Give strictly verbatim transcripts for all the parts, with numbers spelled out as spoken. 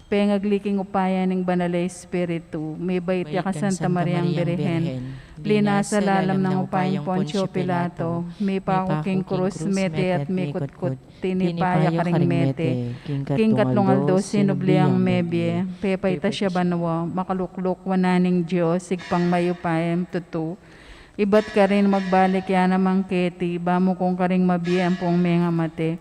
Pengagli king upaya ning Banal a Espiritu, mibait ya ka Santa Mariang Birhen, linasa lalam nang upayang Poncio Pilato, mipaku king krus, mete at mikutkut, tinipa ya karing mete, king katlung aldo sinubli yang mebie, pepaitas ya banua, makalukluk wanan ning Dios, Ibpang mayupayang tutu, ibat karin magbalik ya naman keti, ba mu kung karing mabie ampong mengamate.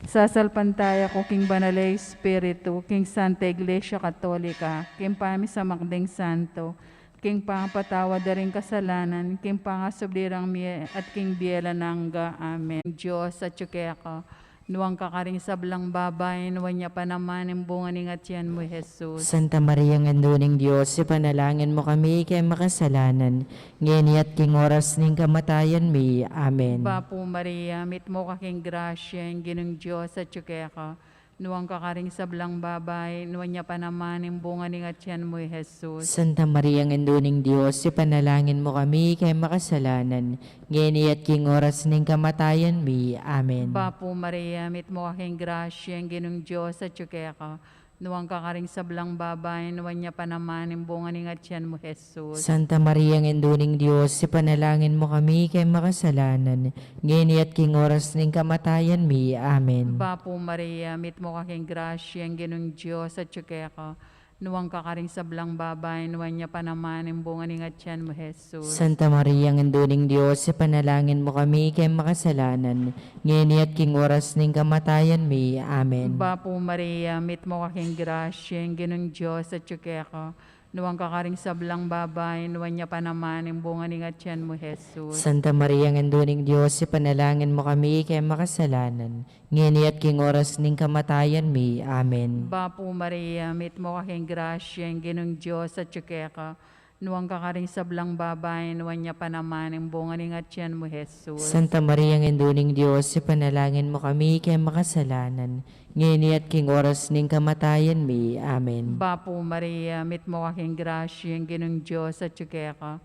Sasalpantaya ku king Banal a Espiritu, king Santa Iglesia Katolika, king pamisamak ding santo, king pangapatawad da ring kasalanan, king pangasubli rang mie at king bie alang angga. Amen. Dios, atyu keka, nuan ka karing sablang babai, nuan ya pa naman ing bunga ning atian mu, Jesus. Santa Maria, Indu ning Dios, ipanalangin mu kami king makasalanan, ngeni at king oras ning kamatayan mi. Amen. Bapu Maria, mitmu ka king grasya, ing Ginung Dios atyu keka. Nuan ka karing sablang babai, nuan ya pa naman ing bunga ning atian mu, Jesus. Santa Maria, Indu ning Dios, ipanalangin mu kami king makasalanan, ngeni at king oras ning kamatayan mi. Amen. Bapu Maria, mitmu ka king grasya, ing Ginung Dios atyu keka. Nuan ka karing sablang babai, nuan ya pa naman ing bunga ning atian mu, Jesus. Santa Maria, Indu ning Dios, ipanalangin mu kami king makasalanan, ngeni at king oras ning kamatayan mi. Amen. Bapu Maria, mitmu ka king grasya, ing Ginung Dios atyu keka. Nuan ka karing sablang babai, nuan ya pa naman ing bunga ning atian mu, Jesus. Santa Maria, Indu ning Dios, ipanalangin mu kami king makasalanan, ngeni at king oras ning kamatayan mi. Amen. Bapu Maria, mitmu ka king grasya, ing Ginung Dios atyu keka. Nuan ka karing sablang babai, nuan ya pa naman ing bunga ning atian mu, Jesus. Santa Maria, Indu ning Dios, ipanalangin mu kami king makasalanan, ngeni at king oras ning kamatayan mi. Amen. Bapu Maria, mitmu ka king grasya, ing Ginung Dios atyu keka. Nuan ka karing sablang babai, nuan ya pa naman ing bunga ning atian mu, Jesus. Santa Maria, Indu ning Dios, ipanalangin mu kami king makasalanan, ngeni at king oras ning kamatayan mi. Amen. Bapu Maria, mitmu ka king grasya, ing Ginung Dios atyu keka.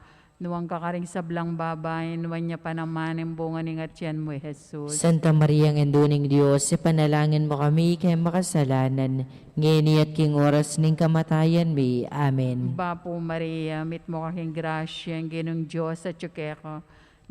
Nuan ka karing sablang babai, nuan ya pa naman ing bunga ning atian mu, Jesus. Santa Maria, Indu ning Dios, ipanalangin mu kami king makasalanan, ngeni at king oras ning kamatayan mi. Amen. Bapu Maria, mitmu ka king grasya, ing Ginung Dios atyu keka.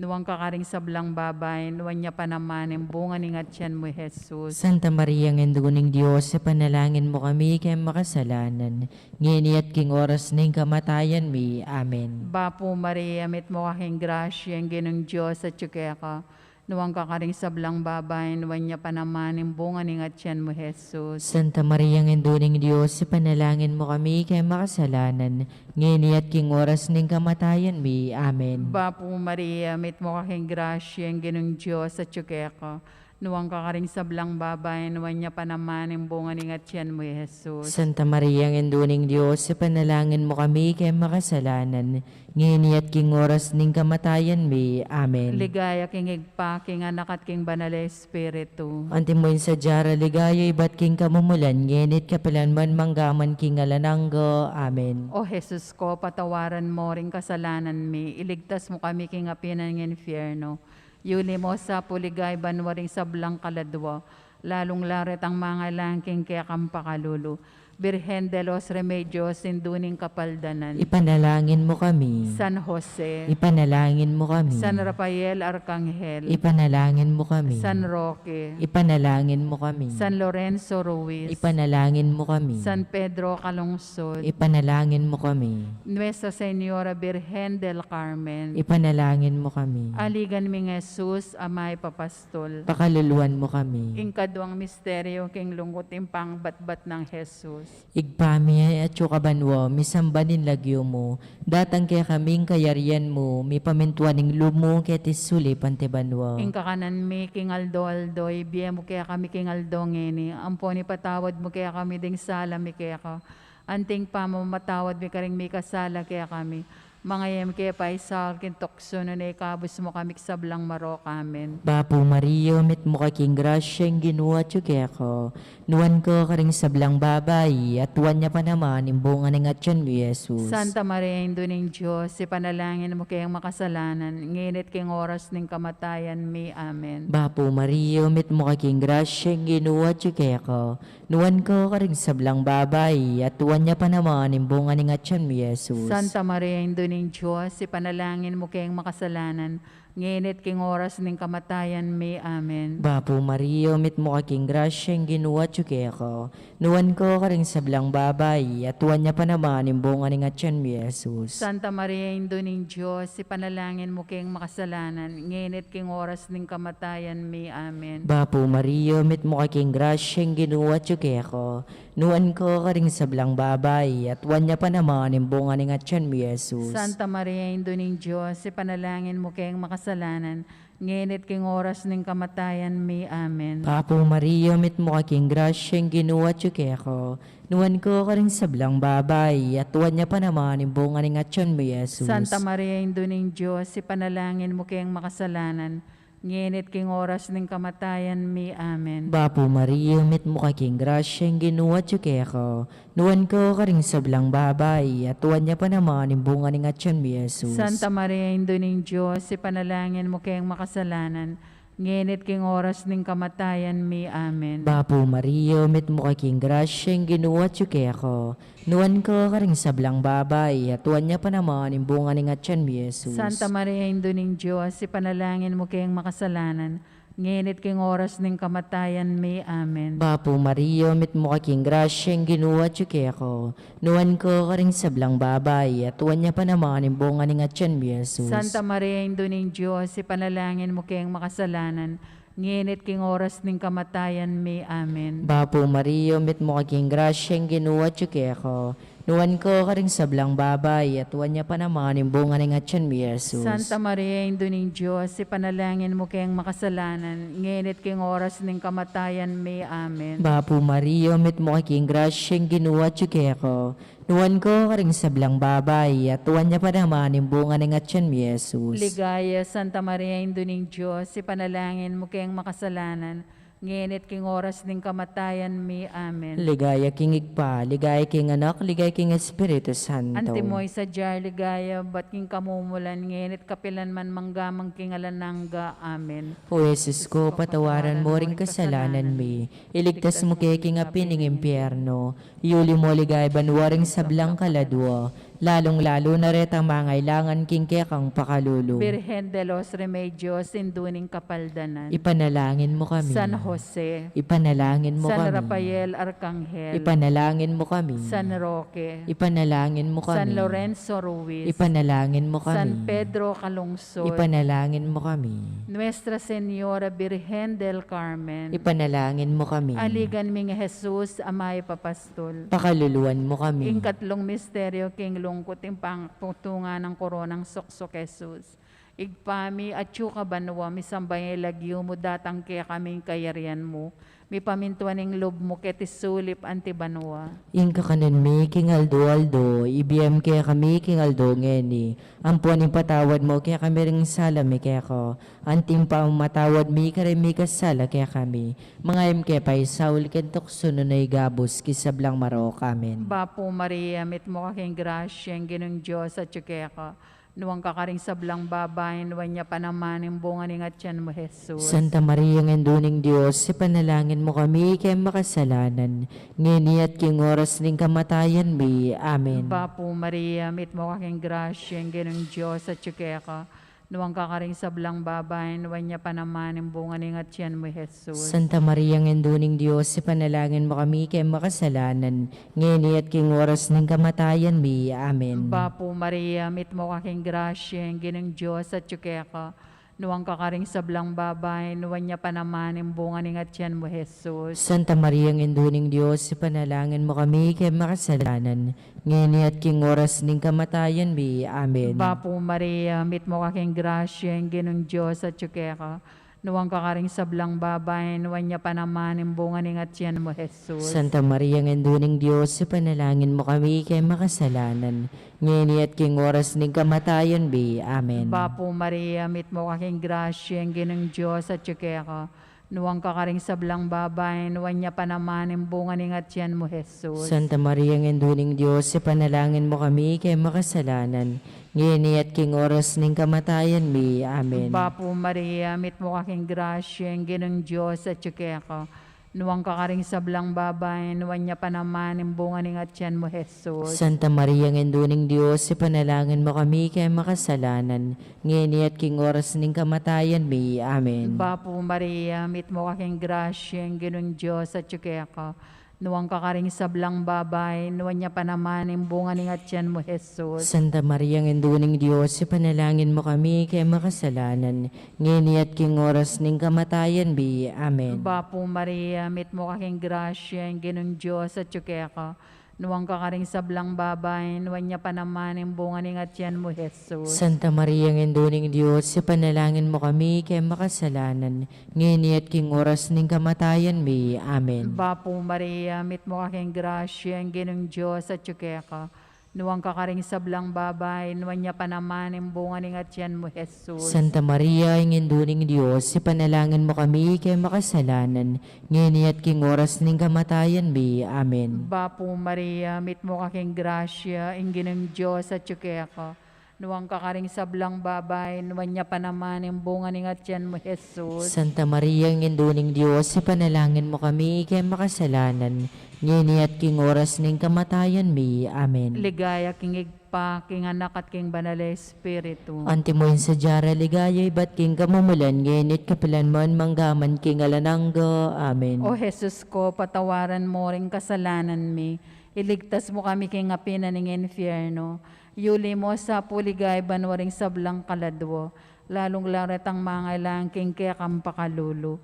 Nuan ka karing sablang babai, nuan ya pa naman ing bunga ning atian mu, Jesus. Santa Maria, Indu ning Dios, ipanalangin mu kami king makasalanan, ngeni at king oras ning kamatayan mi. Amen. Bapu Maria, mitmu ka king grasya, ing Ginung Dios atyu keka. Nuan ka karing sablang babai, nuan ya pa naman ing bunga ning atian mu, Jesus. Santa Maria, Indu ning Dios, ipanalangin mu kami king makasalanan, ngeni at king oras ning kamatayan mi. Amen. Bapu Maria, mitmu ka king grasya, ing Ginung Dios atyu keka. Nuan ka karing sablang babai, nuan ya pa naman ing bunga ning atian mu, Jesus. Santa Maria, Indu ning Dios, ipanalangin mu kami king makasalanan, ngeni at king oras ning kamatayan mi. Amen. Ligaya king Ibpa, king Anak, at king Banal a Espiritu. Antimo ing sadya ra ligaya ibat king kamumulan, ngeni at kapilan man, mangga man king alang angga. Amen. O Jesus ko, patawaran mu ring kasalanan mi, iligtas mu kami king api ning infierno, yuli mu sa pu ligaya banua ring sablang kaladua, lalung-lalu retang mangailangan king kekang pakalulu. Birhen de los Remedios, Indu ning Kapaldanan. Ipanalangin mu kami. San Jose. Ipanalangin mu kami. San Rafael Arcangel. Ipanalangin mu kami. San Roque. Ipanalangin mu kami. San Lorenzo Ruiz. Ipanalangin mu kami. San Pedro Calungsod. Ipanalangin mu kami. Nuestra Señora Birhen del Carmen. Ipanalangin mu kami. Aligan ming Jesus a mayap a pastol. Pakaluluan mu kami. Ing kaduang misteryo king lungkut, ing pangbatbat nang Jesus. Ibpa mi, atsu ka banua, misamban ing lagyu mu, datang kekami ing kayarian mu, mipamintuan ing lub mu keti sulip anti banua. Ing kakanan mi king aldo-aldo, ibie mu kekami king aldo ngeni, ampon ipatawad mu kekami ding sala mi keka, anti ing pamamatawad mi karing mikasala kekami. Mangayem ke paisaul king tuksu nune ikabus mu kami king sablang marok. Amen. Bapu Maria, mitmu ka king grasya, ing Ginu atyu keka. Nuan ka karing sablang babai, at nuan ya pa naman ing bunga ning atyan mu, Jesus. Santa Maria, Indu ning Dios, ipanalangin mu keng makasalanan, ngeni at king oras ning kamatayan mi. Amen. Bapu Maria, mitmu ka king grasya, ing Ginu atyu keka. Nuan ka karing sablang babai, at nuan ya pa naman ing bunga ning atyan mu, Jesus. Santa Maria, Indu ning Dios, ipanalangin mu keng makasalanan, ngeni at king oras ning kamatayan mi. Amen. Bapu Maria, mitmu ka king grasya, ing Ginu atyu keka. Nuan ka karing sablang babai, at nuan ya pa naman ing bunga ning atyan mu, Jesus. Santa Maria, Indu ning Dios, ipanalangin mu keng makasalanan, ngeni at king oras ning kamatayan mi. Amen. Bapu Maria, mitmu ka king grasya, ing Ginu atyu keka. Nuan ka karing sablang babai, at nuan ya pa naman ing bunga ning atyan mu, Jesus. Santa Maria, Indu ning Dios, ipanalangin mu keng makasalanan, ngeni at king oras ning kamatayan mi. Amen. Bapu Maria, mitmu ka king grasya, ing Ginu atyu keka. Nuan ka karing sablang babai, at nuan ya pa naman ing bunga ning atyan mu, Jesus. Santa Maria, Indu ning Dios, ipanalangin mu keng makasalanan, ngeni at king oras ning kamatayan mi. Amen. Bapu Maria, mitmu ka king grasya, ing Ginu atyu keka. Nuan ka karing sablang babai, at nuan ya pa naman ing bunga ning atyan mu, Jesus. Santa Maria, Indu ning Dios, ipanalangin mu keng makasalanan, ngeni at king oras ning kamatayan mi. Amen. Bapu Maria, mitmu ka king grasya, ing Ginu atyu keka. Nuan ka karing sablang babai, at nuan ya pa naman ing bunga ning atyan mu, Jesus. Santa Maria, Indu ning Dios, ipanalangin mu keng makasalanan, ngeni at king oras ning kamatayan mi. Amen. Bapu Maria, mitmu ka king grasya, ing Ginu atyu keka. Nuan ka karing sablang babai, at nuan ya pa naman ing bunga ning atyan mu, Jesus. Santa Maria, Indu ning Dios, ipanalangin mu keng makasalanan, ngeni at king oras ning kamatayan mi. Amen. Bapu Maria, mitmu ka king grasya, ing Ginu atyu keka. Nuan ka karing sablang babai, at nuan ya pa naman ing bunga ning atyan mu, Jesus. Santa Maria, Indu ning Dios, ipanalangin mu keng makasalanan, ngeni at king oras ning kamatayan mi. Amen. Bapu Maria, mitmu ka king grasya, ing Ginu atyu keka. Nuan ka karing sablang babai, at nuan ya pa naman ing bunga ning atyan mu, Jesus. Ligaya, Santa Maria, Indu ning Dios, ipanalangin mu keng makasalanan, ngeni at king oras ning kamatayan mi. Amen. Ligaya king Ibpa, ligaya king Anak, ligaya king Espiritu Santo. Antimo ing sadya a ligaya, ibat king kamumulan, ngeni at kapilan man, mangga man king alang angga. Amen. O Jesus ko, patawaran mu ring kasalanan mi, iligtas mu ke king api ning impyerno, iuli mu king banua ring sablang kaladua, lalung-lalu na retang mangailangan king kekang pakalulu. Birhen de los Remedios, Indu ning Kapaldanan. Ipanalangin mu kami. San Jose. Ipanalangin mu kami. San Rafael Arcangel. Ipanalangin mu kami. San Roque. Ipanalangin mu kami. San Lorenzo Ruiz. Ipanalangin mu kami. San Pedro Calungsod. Ipanalangin mu kami. Nuestra Señora Birhen del Carmen. Ipanalangin mu kami. Aligan ming Jesus a mayap a pastul. Pakaluluan mu kami. Ing katlung misteryo king lungkut, ing pangtungan nang koronang suksuk Jesus. Ibpa mi, atsu ka banua, misamban ya ing lagyu mu, datang kekami ing kayarian mu, mipamintuan ing lub mu keti sulip anti banua. Ing kakanan mi king aldo-aldo, ibie mu kekami king aldo ngeni, ampon ipatawad mu kekami ring sala mi keka, anti ing pamamatawad mi karing mikasala kekami. Manga e mu ke paisaul king tuksu, nune ikabus king sablang marok. Amen. Bapu Maria, mitmu ka king grasya, ing Ginung Dios atyu keka. Nuan ka karing sablang babai, nuan ya pa naman ing bunga ning atyan mu, Jesus. Santa Maria, Indu ning Dios, ipanalangin mu kami king makasalanan, ngeni at king oras ning kamatayan mi. Amen. Bapu Maria, mitmu ka king grasya, ing Ginung Dios atyu keka. Nuan ka karing sablang babai, nuan ya pa naman ing bunga ning atyan mu, Jesus. Santa Maria, Indu ning Dios, ipanalangin mu kami king makasalanan, ngeni at king oras ning kamatayan mi. Amen. Bapu Maria, mitmu ka king grasya, ing Ginung Dios atyu keka. Nuan ka karing sablang babai, nuan ya pa naman ing bunga ning atyan mu, Jesus. Santa Maria, Indu ning Dios, ipanalangin mu kami king makasalanan, ngeni at king oras ning kamatayan mi. Amen. Bapu Maria, mitmu ka king grasya, ing Ginung Dios atyu keka. Nuan ka karing sablang babai, nuan ya pa naman ing bunga ning atian mu, Jesus. Santa Maria, Indu ning Dios, ipanalangin mu kami king makasalanan, ngeni at king oras ning kamatayan mi. Amen. Bapu Maria, mitmu ka king grasya, ing Ginung Dios atyu keka. Nuan ka karing sablang babai, nuan ya pa naman ing bunga ning atian mu, Jesus. Santa Maria, Indu ning Dios, ipanalangin mu kami king makasalanan, ngeni at king oras ning kamatayan mi. Amen. Bapu Maria, mitmu ka king grasya, ing Ginung Dios atyu keka. Nuan ka karing sablang babai, nuan ya pa naman ing bunga ning atian mu, Jesus. Santa Maria, Indu ning Dios, ipanalangin mu kami king makasalanan, ngeni at king oras ning kamatayan mi. Amen. Bapu Maria, mitmu ka king grasya, ing Ginung Dios atyu keka. Nuan ka karing sablang babai, nuan ya pa naman ing bunga ning atian mu, Jesus. Santa Maria, Indu ning Dios, ipanalangin mu kami king makasalanan, ngeni at king oras ning kamatayan mi. Amen. Bapu Maria, mitmu ka king grasya, ing Ginung Dios atyu keka. Nuan ka karing sablang babai, nuan ya pa naman ing bunga ning atian mu, Jesus. Santa Maria, Indu ning Dios, ipanalangin mu kami king makasalanan, ngeni at king oras ning kamatayan mi. Amen. Bapu Maria, mitmu ka king grasya, ing Ginung Dios atyu keka. Nuan ka karing sablang babai, nuan ya pa naman ing bunga ning atian mu, Jesus. Santa Maria, Indu ning Dios, ipanalangin mu kami king makasalanan, ngeni at king oras ning kamatayan mi. Amen. Bapu Maria, mitmu ka king grasya, ing Ginung Dios atyu keka. Nuan ka karing sablang babai, nuan ya pa naman ing bunga ning atian mu, Jesus. Santa Maria, Indu ning Dios, ipanalangin mu kami king makasalanan, ngeni at king oras ning kamatayan mi. Amen. Ligaya king Ibpa, king Anak, at king Banal a Espiritu. Antimo ing sadya rang ligaya ibat king kamumulan, ngeni at kapilan man, mangga man king alang angga. Amen. O Jesus ko, patawaran mu ring kasalanan mi, iligtas mu kami king api na ning infierno, yuli mu sa pu king banua ring sablang kaladua, lalung-lalu na retang mangailangan king kekang pakalulu.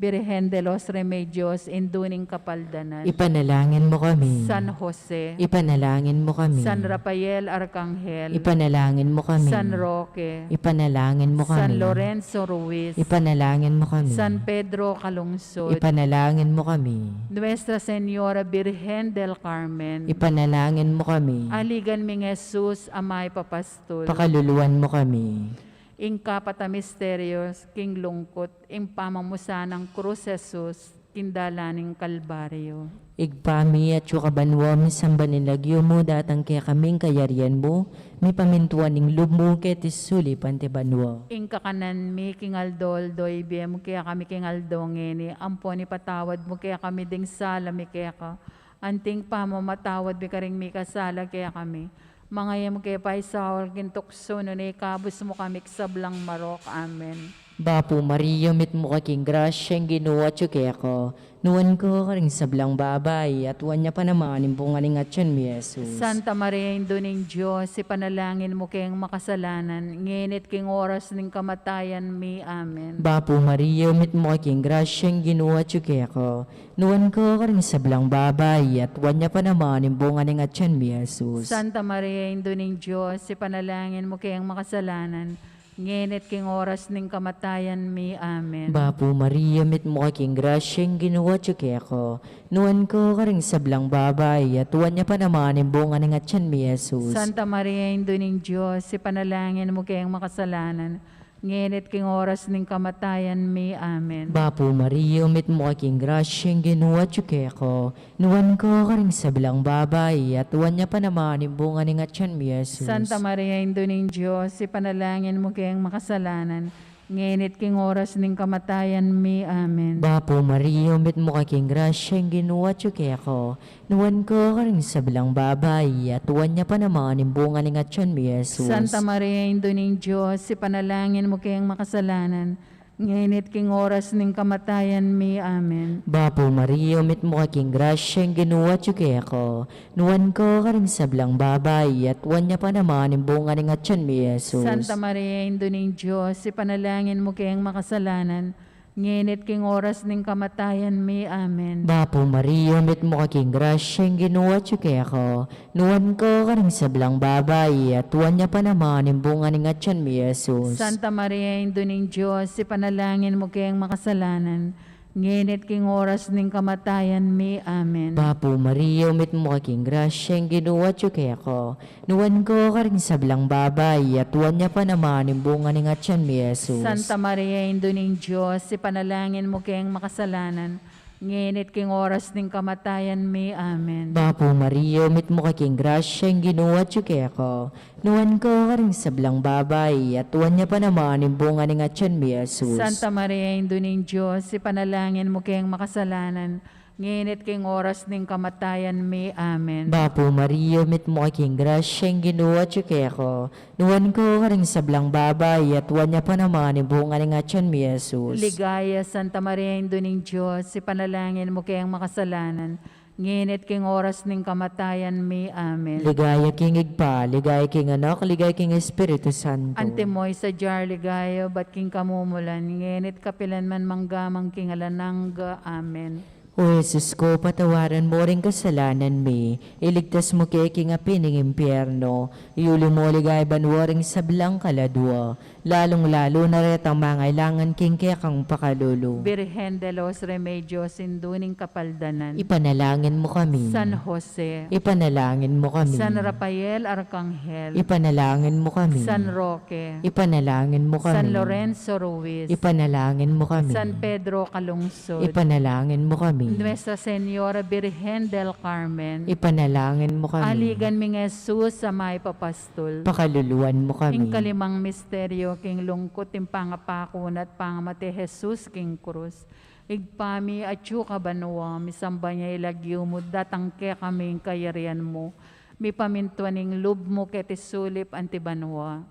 Birhen de los Remedios, Indu ning Kapaldanan. Ipanalangin mu kami. San Jose. Ipanalangin mu kami. San Rafael Arcangel. Ipanalangin mu kami. San Roque. Ipanalangin mu kami. San Lorenzo Ruiz. Ipanalangin mu kami. San Pedro Calungsod. Ipanalangin mu kami. Nuestra Señora Birhen del Carmen. Ipanalangin mu kami. Aligan ming Jesus a mayupapastul. Pakaluluan mu kami. Ing kapat a misteryo king lungkut, ing pamamusan nang krus Jesus king dalan ning Kalbaryo. Ibpa mi, atsu ka banua, misamban ing lagyu mu, datang kekami ing kayarian mu, mipamintuan ing lub mu keti sulip anti banua. Ing kakanan mi king aldo-aldo ibie mu kekami king aldo ngeni, ampon ipatawad mu kekami ding sala mi keka, anti ing pamamatawad mi karing mikasala kekami. Manga e mu ke paisaul king tuksu, nune ikabus mu kami king sablang marok. Amen. Bapu Maria, mitmu ka king grasya, ing Ginu atyu keka. Nuan ka karing sablang babai, at nuan ya pa naman ing bunga ning atyan mu, Jesus. Santa Maria, Indu ning Dios, ipanalangin mu keng makasalanan, ngeni at king oras ning kamatayan mi. Amen. Bapu Maria, mitmu ka king grasya, ing Ginu atyu keka. Nuan ka karing sablang babai, at nuan ya pa naman ing bunga ning atyan mu, Jesus. Santa Maria, Indu ning Dios, ipanalangin mu keng makasalanan, ngeni at king oras ning kamatayan mi. Amen. Bapu Maria, mitmu ka king grasya, ing Ginu atyu keka. Nuan ka karing sablang babai, at nuan ya pa naman ing bunga ning atyan mu, Jesus. Santa Maria, Indu ning Dios, ipanalangin mu keng makasalanan, ngeni at king oras ning kamatayan mi. Amen. Bapu Maria, mitmu ka king grasya, ing Ginu atyu keka. Nuan ka karing sablang babai, at nuan ya pa naman ing bunga ning atyan mu, Jesus. Santa Maria, Indu ning Dios, ipanalangin mu keng makasalanan, ngeni at king oras ning kamatayan mi. Amen. Bapu Maria, mitmu ka king grasya, ing Ginu atyu keka. Nuan ka karing sablang babai, at nuan ya pa naman ing bunga ning atyan mu, Jesus. Santa Maria, Indu ning Dios, ipanalangin mu keng makasalanan, ngeni at king oras ning kamatayan mi. Amen. Bapu Maria, mitmu ka king grasya, ing Ginu atyu keka. Nuan ka karing sablang babai, at nuan ya pa naman ing bunga ning atyan mu, Jesus. Santa Maria, Indu ning Dios, ipanalangin mu keng makasalanan, Ngeni at king oras ning kamatayan mi. Amen. Bapu Maria, mitmu ka king grasya, ing Ginu atyu keka. Nuan ka karing sablang babai, at nuan ya pa naman ing bunga ning atyan mu, i Jesus. Santa Maria, Indu ning Dios, ipanalangin mu keng makasalanan, ngeni at king oras ning kamatayan mi. Amen. Bapu Maria, mitmu ka king grasya, ing Ginu atyu keka. Nuan ka karing sablang babai, at nuan ya pa naman ing bunga ning atyan mu, i Jesus. Santa Maria, Indu ning Dios, ipanalangin mu keng makasalanan, ngeni at king oras ning kamatayan mi. Amen. Bapu Maria, mitmu ka king grasya, ing Ginu atyu keka. Nuan ka karing sablang babai, at nuan ya pa naman ing bunga ning atyan mu, i Jesus. Santa Maria, Indu ning Dios, ipanalangin mu keng makasalanan, ngeni at king oras ning kamatayan mi. Amen. Bapu Maria, mitmu ka king grasya, ing Ginu atyu keka. Nuan ka karing sablang babai, at nuan ya pa naman ing bunga ning atyan mu, i Jesus. Ligaya, Santa Maria, Indu ning Dios, ipanalangin mu keng makasalanan, ngeni at king oras ning kamatayan mi. Amen. Ligaya king Ibpa, ligaya king Anak, ligaya king Espiritu Santo. Antimo ing sadya ring ligaya, ibat king kamumulan, ngeni at kapilan man, mangga man king alang angga. Amen. O Jesus ko, patawaran mu ring kasalanan mi, iligtas mu ke king api ning impyerno, iuli mu king banua ring sablang kaladua, lalung-lalu na retang mangailangan king kekang pakalulu. Birhen de los Remedios, Indu ning Kapaldanan. Ipanalangin mu kami. San Jose. Ipanalangin mu kami. San Rafael Arkanghel. Ipanalangin mu kami. San Roque. Ipanalangin mu kami. San Lorenzo Ruiz. Ipanalangin mu kami. San Pedro Calungsod. Ipanalangin mu kami. Nuestra Señora Birhen del Carmen. Ipanalangin mu kami. Aligan ming Jesus a mayap a pastul. Pakaluluan mu kami. Ing kalimang misteryo king lungkut, ing pangapaku na at pangamate i Jesus king krus. Ibpa mi, atyu ka banua, misamban ya ing lagyu mu, datang kekami ing kayarian mu, mipamintuan ing lub mu keti sulip anti banua.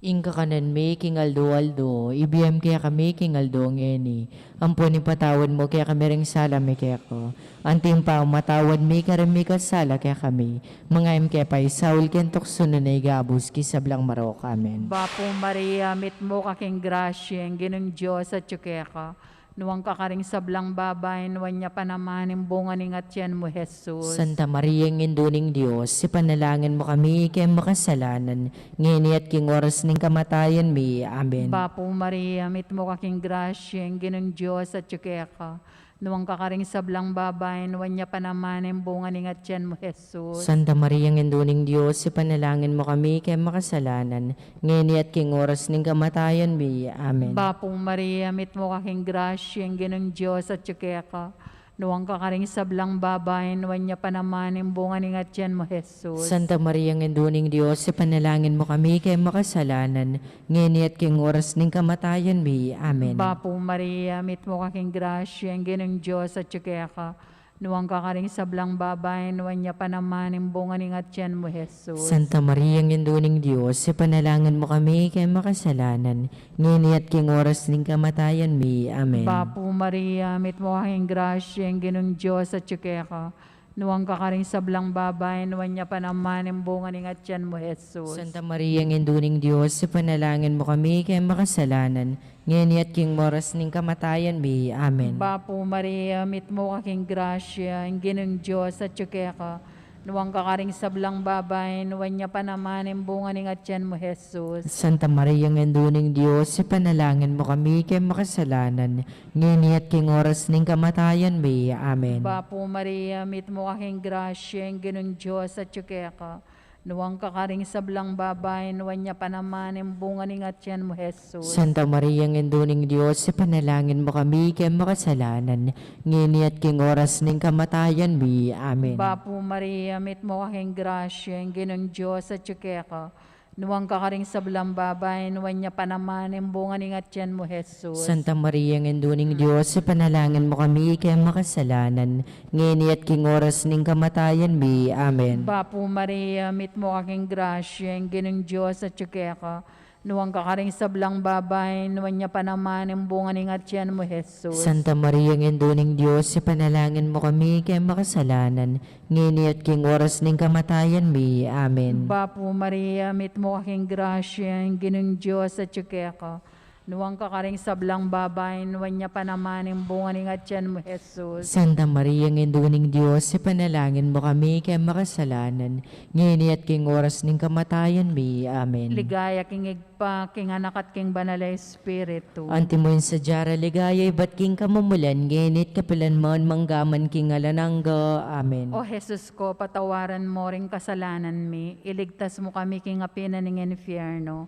Ing kakanan mi king aldo-aldo, ibie mu kekami king aldo ngeni. Ampon ipatawad mu kekami ring sala mi keka, anti ing pamamatawad mi karing mikasala kekami. Manga e mu ke paisaul king tuksu, nune ikabus king sablang marok. Amen. Bapu Maria, mitmu ka king grasya, ing Ginung Dios atyu keka. Nuan ka karing sablang babai, nuan ya pa naman ing bunga ning atyan mu, Jesus. Santa Maria, Indu ning Dios, ipanalangin mu kami king makasalanan, ngeni at king oras ning kamatayan mi. Amen. Bapu Maria, mitmu ka king grasya, ing Ginung Dios atyu keka. Nuan ka karing sablang babai, nuan ya pa naman ing bunga ning atyan mu, Jesus. Santa Maria, Indu ning Dios, ipanalangin mu kami king makasalanan, ngeni at king oras ning kamatayan mi. Amen. Bapu Maria, mitmu ka king grasya, ing Ginung Dios atyu keka. Nuan ka karing sablang babai, nuan ya pa naman ing bunga ning atyan mu, Jesus. Santa Maria, Indu ning Dios, ipanalangin mu kami king makasalanan, ngeni at king oras ning kamatayan mi. Amen. Bapu Maria, mitmu ka king grasya, ing Ginung Dios atyu keka. Nuan ka karing sablang babai, nuan ya pa naman ing bunga ning atyan mu, Jesus. Santa Maria, Indu ning Dios, ipanalangin mu kami king makasalanan, ngeni at king oras ning kamatayan mi. Amen. Bapu Maria, mitmu ka king grasya, ing Ginung Dios atyu keka. Nuan ka karing sablang babai, nuan ya pa naman ing bunga ning atyan mu, Jesus. Santa Maria, Indu ning Dios, ipanalangin mu kami king makasalanan, ngeni at king oras ning kamatayan mi. Amen. Bapu Maria, mitmu ka king grasya, ing Ginung Dios atyu keka. Nuan ka karing sablang babai, nuan ya pa naman ing bunga ning atyan mu, Jesus. Santa Maria, Indu ning Dios, ipanalangin mu kami king makasalanan, ngeni at king oras ning kamatayan mi. Amen. Bapu Maria, mitmu ka king grasya, ing Ginung Dios atyu keka. Nuan ka karing sablang babai, nuan ya pa naman ing bunga ning atyan mu, Jesus. Santa Maria, Indu ning Dios, ipanalangin mu kami king makasalanan, ngeni at king oras ning kamatayan mi. Amen. Bapu Maria, mitmu ka king grasya, ing Ginung Dios atyu keka. Nuan ka karing sablang babai, nuan ya pa naman ing bunga ning atyan mu, Jesus. Santa Maria, Indu ning Dios, ipanalangin mu kami king makasalanan, ngeni at king oras ning kamatayan mi. Amen. Bapu Maria, mitmu ka king grasya, ing Ginung Dios atyu keka. Nuan ka karing sablang babai, nuan ya pa naman ing bunga ning atyan mu, Jesus. Santa Maria, Indu ning Dios, ipanalangin mu kami king makasalanan, ngeni at king oras ning kamatayan mi. Amen. Bapu Maria, mitmu ka king grasya, ing Ginung Dios atyu keka. Nuan ka karing sablang babai, nuan ya pa naman ing bunga ning atian mu, Jesus. Santa Maria, Indu ning Dios, ipanalangin mu kami king makasalanan, ngeni at king oras ning kamatayan mi. Amen. Ligaya king Ibpa, king Anak, at king Banal a Espiritu. Antimo ing sadya rang ligaya ibat king kamumulan, ngeni at kapilanman, manggaman king alang angga. Amen. O Jesus ko, patawaran mu ring kasalanan mi, iligtas mu kami king api na ning infierno,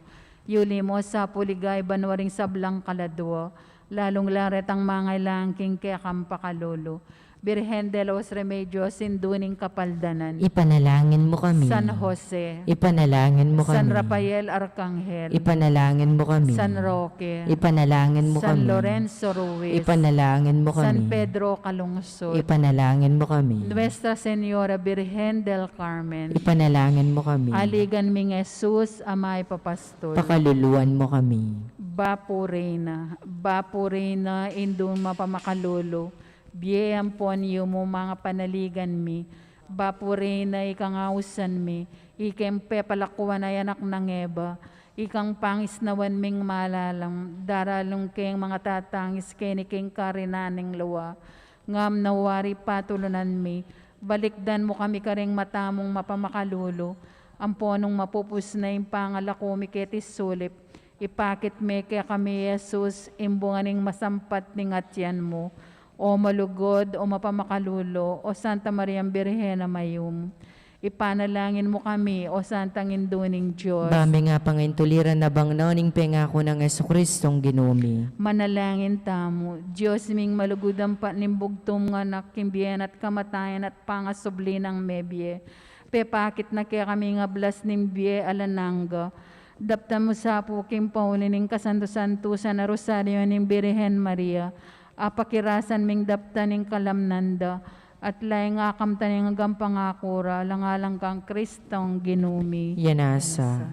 yuli mu sa pu king banua ring sablang kaladua, lalung-lalu retang mangailangan king kekang pakalulu. Birhen de los Remedios, Indu ning Kapaldanan. Ipanalangin mu kami. San Jose. Ipanalangin mu kami. San Rafael Arcangel. Ipanalangin mu kami. San Roque. Ipanalangin mu kami. San Lorenzo Ruiz. Ipanalangin mu kami. San Pedro Calungsod. Ipanalangin mu kami. Nuestra Señora Birhen del Carmen. Ipanalangin mu kami. Aligan ming Jesus a mayupayang pastul. Pakaluluan mu kami. Bapu Reyna, Bapu Reyna, Indung mapamakalulu, bie ampon yumu ing panaligan mi. Bapu Reyna, ikang ausan mi, ikeng pepalakuan a anak nang Eva, ikang pangisnawan ming malalam, daralung keng mangatatangis keni king karinan ning lua. Ngam na wari patulunan mi, balikdan mu kami karing mata mung mapamakalulu, ampon nung mapupus na ing pangalaku mi keti sulip, ipakit me kekami i Jesus, ing bunga ning masampat ning atian mu. O malugud, o mapamakalulu, o Santa Mariang Birhen a mayum, ipanalangin mu kami, o Santang Indu ning Dios. Ba ming apangintuliran a bangnan ning pengaku nang Jesucristong Ginu mi. Manalangin tamu. Dios ming malugud, ampat ning bugtung mung Anak, king bie na at kamatayan at pangasubli nang mebie, pepakit na kekami ing ablas ning bie alang angga. Daptan mu sa pu king pauli ning kasantu-santusan a Rosario ning Birhen Maria, apakirasan ming daptan ing kalamnan da, at laing akamtan ing agang pangaku ra, alang-alang kang Kristong Ginu mi. Yanasa.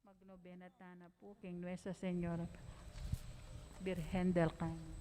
Magnobena tana pu king Nuestra Señora Birhen del Carmen.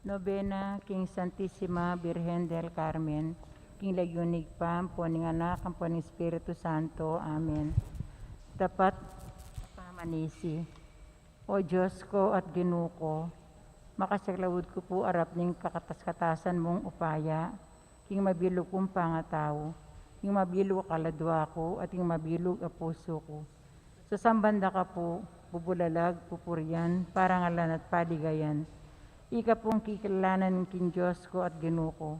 Nobena king Santisima Birhen del Carmen, king lagyu ning Ibpa, ampon ning Anak, ampon ning Espiritu Santo. Amen. Tapat pamanisi. O Dios ku at Ginu ku, makasaklaud ku pu arap ning kakatas-katasan mung upaya, king mabilug kung pangatau, king mabilug a kaladua ku, at king mabilug a pusu ku. Sasamban da ka pu, bubulalag, pupurian, parangalan at paligayan. Ika pung kikilalanan king Dios ku at Ginu ku,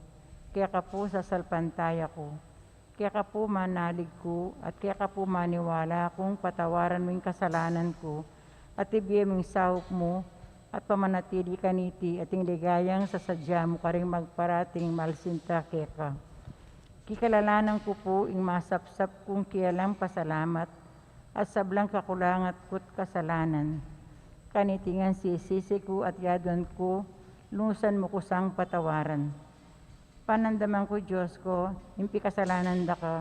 keka pu sasalpantaya ku. Keka pu manalig ku, at keka pu maniwala kung patawaran mu ing kasalanan ku, at ibie mu ing saup mu, at pamanatili kaniti, at ing ligayang sasadya mu karing magparating malsinta keka. Kikilalanan ku pu ing masapsap kung kialang pasalamat, at sablang kakulangan ku't kasalanan. Kaniti ngan sisisi ku at yaduan ku, lunusan mu ku sang patawaran. Panandaman ku, Dios ku, ing pikasalanan da ka,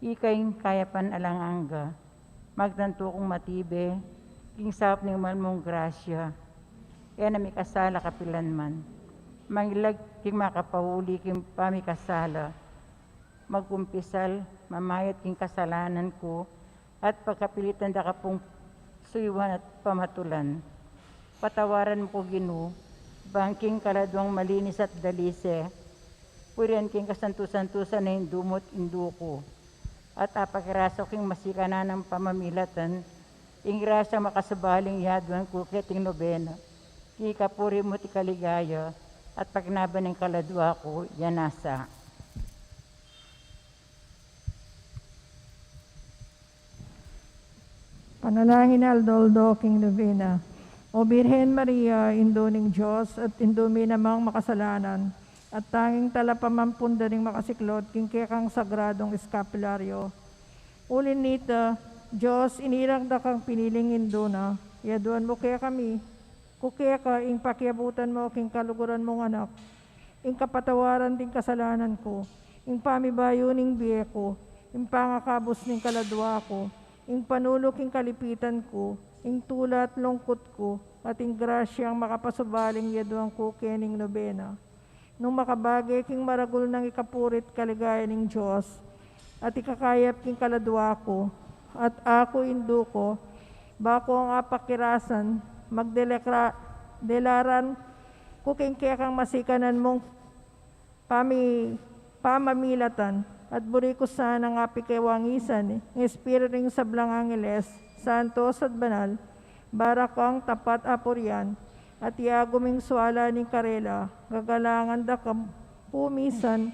ika ing kayapan alang angga. Magtantu kung matibe king saup ning mal mung grasya. E na mikasala kapilan man. Mangilag king makapauli king pamikasala. Magkumpisal, mamayad king kasalanan ku, at pagkapilitan da ka pung suyuan at pamatulan. Patawaran mu ku, Ginu, bang king kaladuang malinis at dalise, purian king kasantu-santusan a Indu mu't Indu ku, at apakirasa ku king masikanan a pamamilatan ing grasyang makasubaling yaduan ku keting nobena, king ikapuri mu't ikaligaya at pakinaban ning kaladua ku. Yanasa. Panalangin aldo-aldo king nobena. O Birhen Maria, Indu ning Dios, at Indu mi namang makasalanan, at tanging talapamampunan da ning makasiklaud king kekang sagradong eskapularyo. Uli na nita, Dios, inirang da kang piniling Indu na, yaduan mu kekami, ku keka ing pakiabutan mu king kaluguran mung Anak, ing kapatawaran ding kasalanan ku, ing pamibayu ning bie ku, ing pangakabus ning kaladua ku, ing panulu king kalipitan ku, ing tula at lungkut ku, at ing grasyang makapasubaling yaduan ku kening nobena. Nung makabage king maragul nang ikapurit kaligayan ning Dios, at ikakayap king kaladua ku, at aku Indu ku, ba ku apakirasan, magdelekra-, delaran ku king kekang masikanan mung pami-, pamamilatan, at buri ku sanang apikewangisan ing espiritu ning sablang angeles, santos at banal, barakang tapat a purian, at yagu ming suala ning karela, gagalangan da ka pu misan,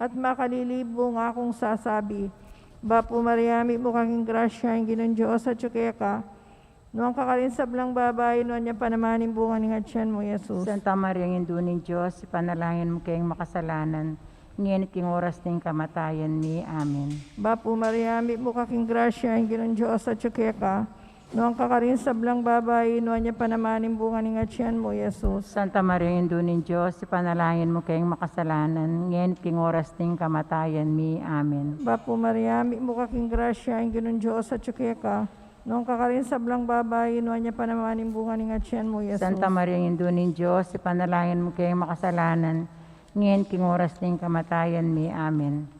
at makalilibu ngan kung sasabi, Bapu Maria, mitmu ka king grasya, ing Ginung Dios atyu keka, nuan ka karing sablang babai, nuan ya pa naman ing bunga ning atian mu, Jesus. Santa Maria, Indu ning Dios, ipanalangin mu keng makasalanan, ngeni at king oras ning kamatayan mi. Amen. Bapu Maria, mitmu ka king grasya, ing Ginung Dios atyu keka, nuan ka karing sablang babai, nuan ya pa naman ing bunga ning atian mu, Jesus. Santa Maria, Indu ning Dios, ipanalangin mu keng makasalanan, ngeni at king oras ning kamatayan mi. Amen. Bapu Maria, mitmu ka king grasya, ing Ginung Dios atyu keka, nuan ka karing sablang babai, nuan ya pa naman ing bunga ning atian mu, Jesus. Santa Maria, Indu ning Dios, ipanalangin mu keng makasalanan, ngeni at king oras ning kamatayan mi. Amen.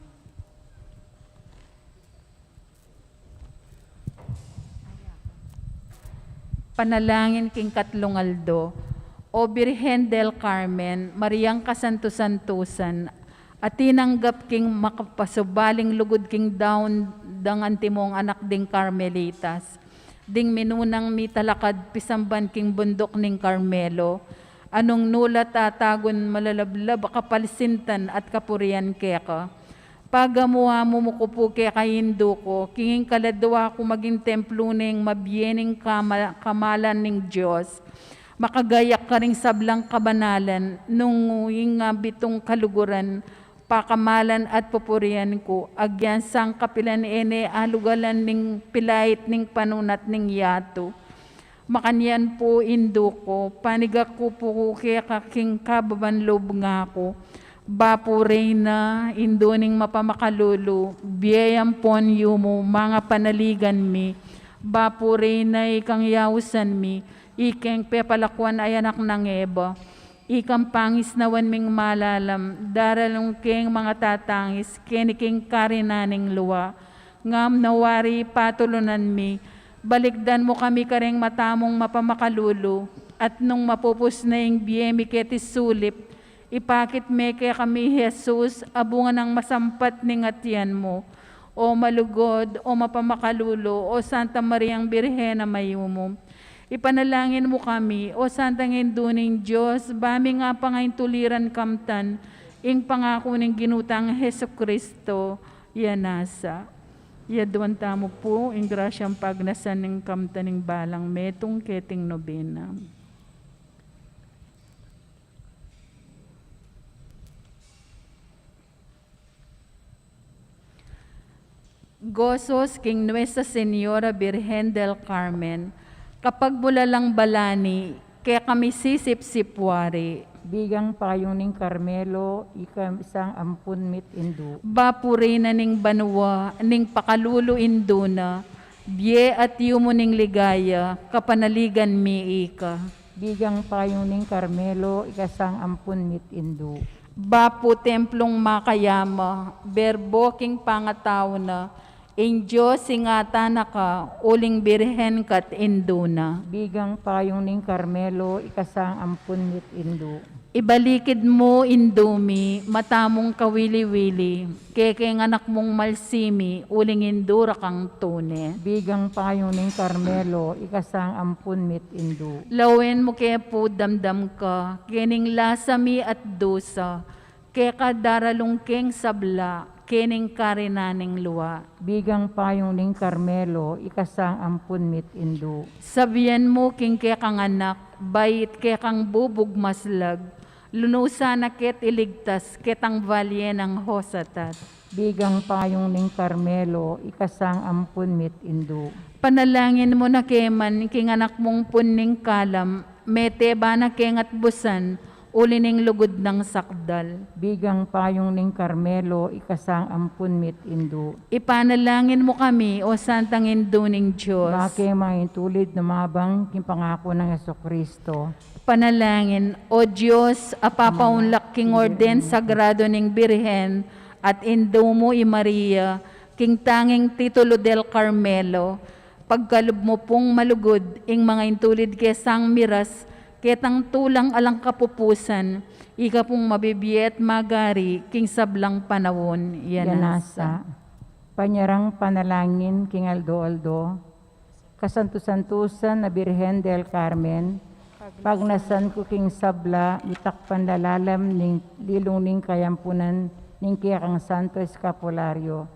Panalangin king katlung aldo. O Birhen del Carmen, Mariang kasantu-santusan, a tinanggap king makapasubaling lugud king daun dang antimong anak ding Carmelitas, ding minunang mitalakad pisamban king bunduk ning Carmelo, a nung nu la tatagun malalablab a kapalsintan at kapurian keka. Pagamu-amu mu ku pu keka Indu ku, king ing kaladua ku maging templo ning mabie ning kama-, kamalan ning Dios. Makagayak karing sablang kabanalan, nung ing abitung kaluguran, pakamalan at pupurian ku, agyan sangkapilan e ne alugalan ning pilait ning panunat ning yatu. Makanyan pu Indu ku, panigat ku pu keka king kababan lub ngaku. Bapu Reyna, Indu ning mapamakalulu, bie ampon yumu, manga panaligan mi. Bapu Reyna, ikang yausan mi, ikeng pepalakuan a anak nang Eva. Ikang pangisnawan ming malalam, daralung keng mangatatangis, keni king karinan ning lua. Ngam nawari patulunan mi, balikdan mu kami kareng mata mung mapamakalulu, at nung mapupus na ing bie mi keti sulip, ipakit me kekami i Jesus, a bunga nang masampat ning atian mu. O malugud, o mapamakalulu, o Santa Mariang Birhen a mayumu. Ipanalangin mu kami, o Santang Indu ning Dios, ba ming apangaintuliran kamtan, ing pangaku ning Ginu tang Jesucristo, ya nasa. Yaduan tamu pu, ing grasyang pagnasan ning kamtan ning balang metung keting nobena. Gozos king Nuestra Señora Birhen del Carmen, kapagmulalang balani, kekami sisipsip wari. Bigang payung ning Carmelo, ikasang ampun mit indu. Bapu Reyna ning banua, ning pakalulu indu na, bie at yumu ning ligaya, kapanaligan mi ika. Bigang payung ning Carmelo, ikasang ampun mit indu. Bapu templung makayama, Berbo king pangatau na, ing Dios ingatan na ka, uling Birhen ka't indu na. Bigang payung ning Carmelo, ikasang ampun mit indu. Ibalikid mu indu mi, mata mung kawili-wili, kekeng anak mung malsimi, uling indu ra kang tune. Bigang payung ning Carmelo, ikasang ampun mit indu. Lawen mu ke pu damdam ka, kening lasa mi at dusa, keka daralung keng sabla, keni king karinan ning lua. Bigang payung ning Karmelo, ikasang ampun mit indu. Sabian mu king kekang anak, bait kekang bubug maslag, lunusan na ke at iligtas ketang valye nang hosatat. Bigang payung ning Karmelo, ikasang ampun mit indu. Panalangin mu na ke man king anak mung pun ning kalam, mete ba na keng atbusan, uli ning lugud nang sakdal. Bigang payung ning Karmelo, ikasang ampun mit indu. Ipanalangin mu kami, O Santang Indu ning Dios. Ba keng mangintulid lumabang king pangaku nang Jesucristo. Panalangin, O Dios, a papaunlak king orden sagrado ning Birhen at Indu mu i Maria, king tanging titulo del Carmelo, pagkalub mu pung malugud ing mangintulid ke sang miras, ketang tulang alang kapupusan, ika pung mabibie at magari king sablang panaun. Yanasa. Panyarang panalangin king aldo-aldo. Kasantu-santusan a Birhen del Carmen, pagnasan ku king sabla, mitakpan lalalam ning lilung ning kayampunan ning kekang Santo Eskapulario.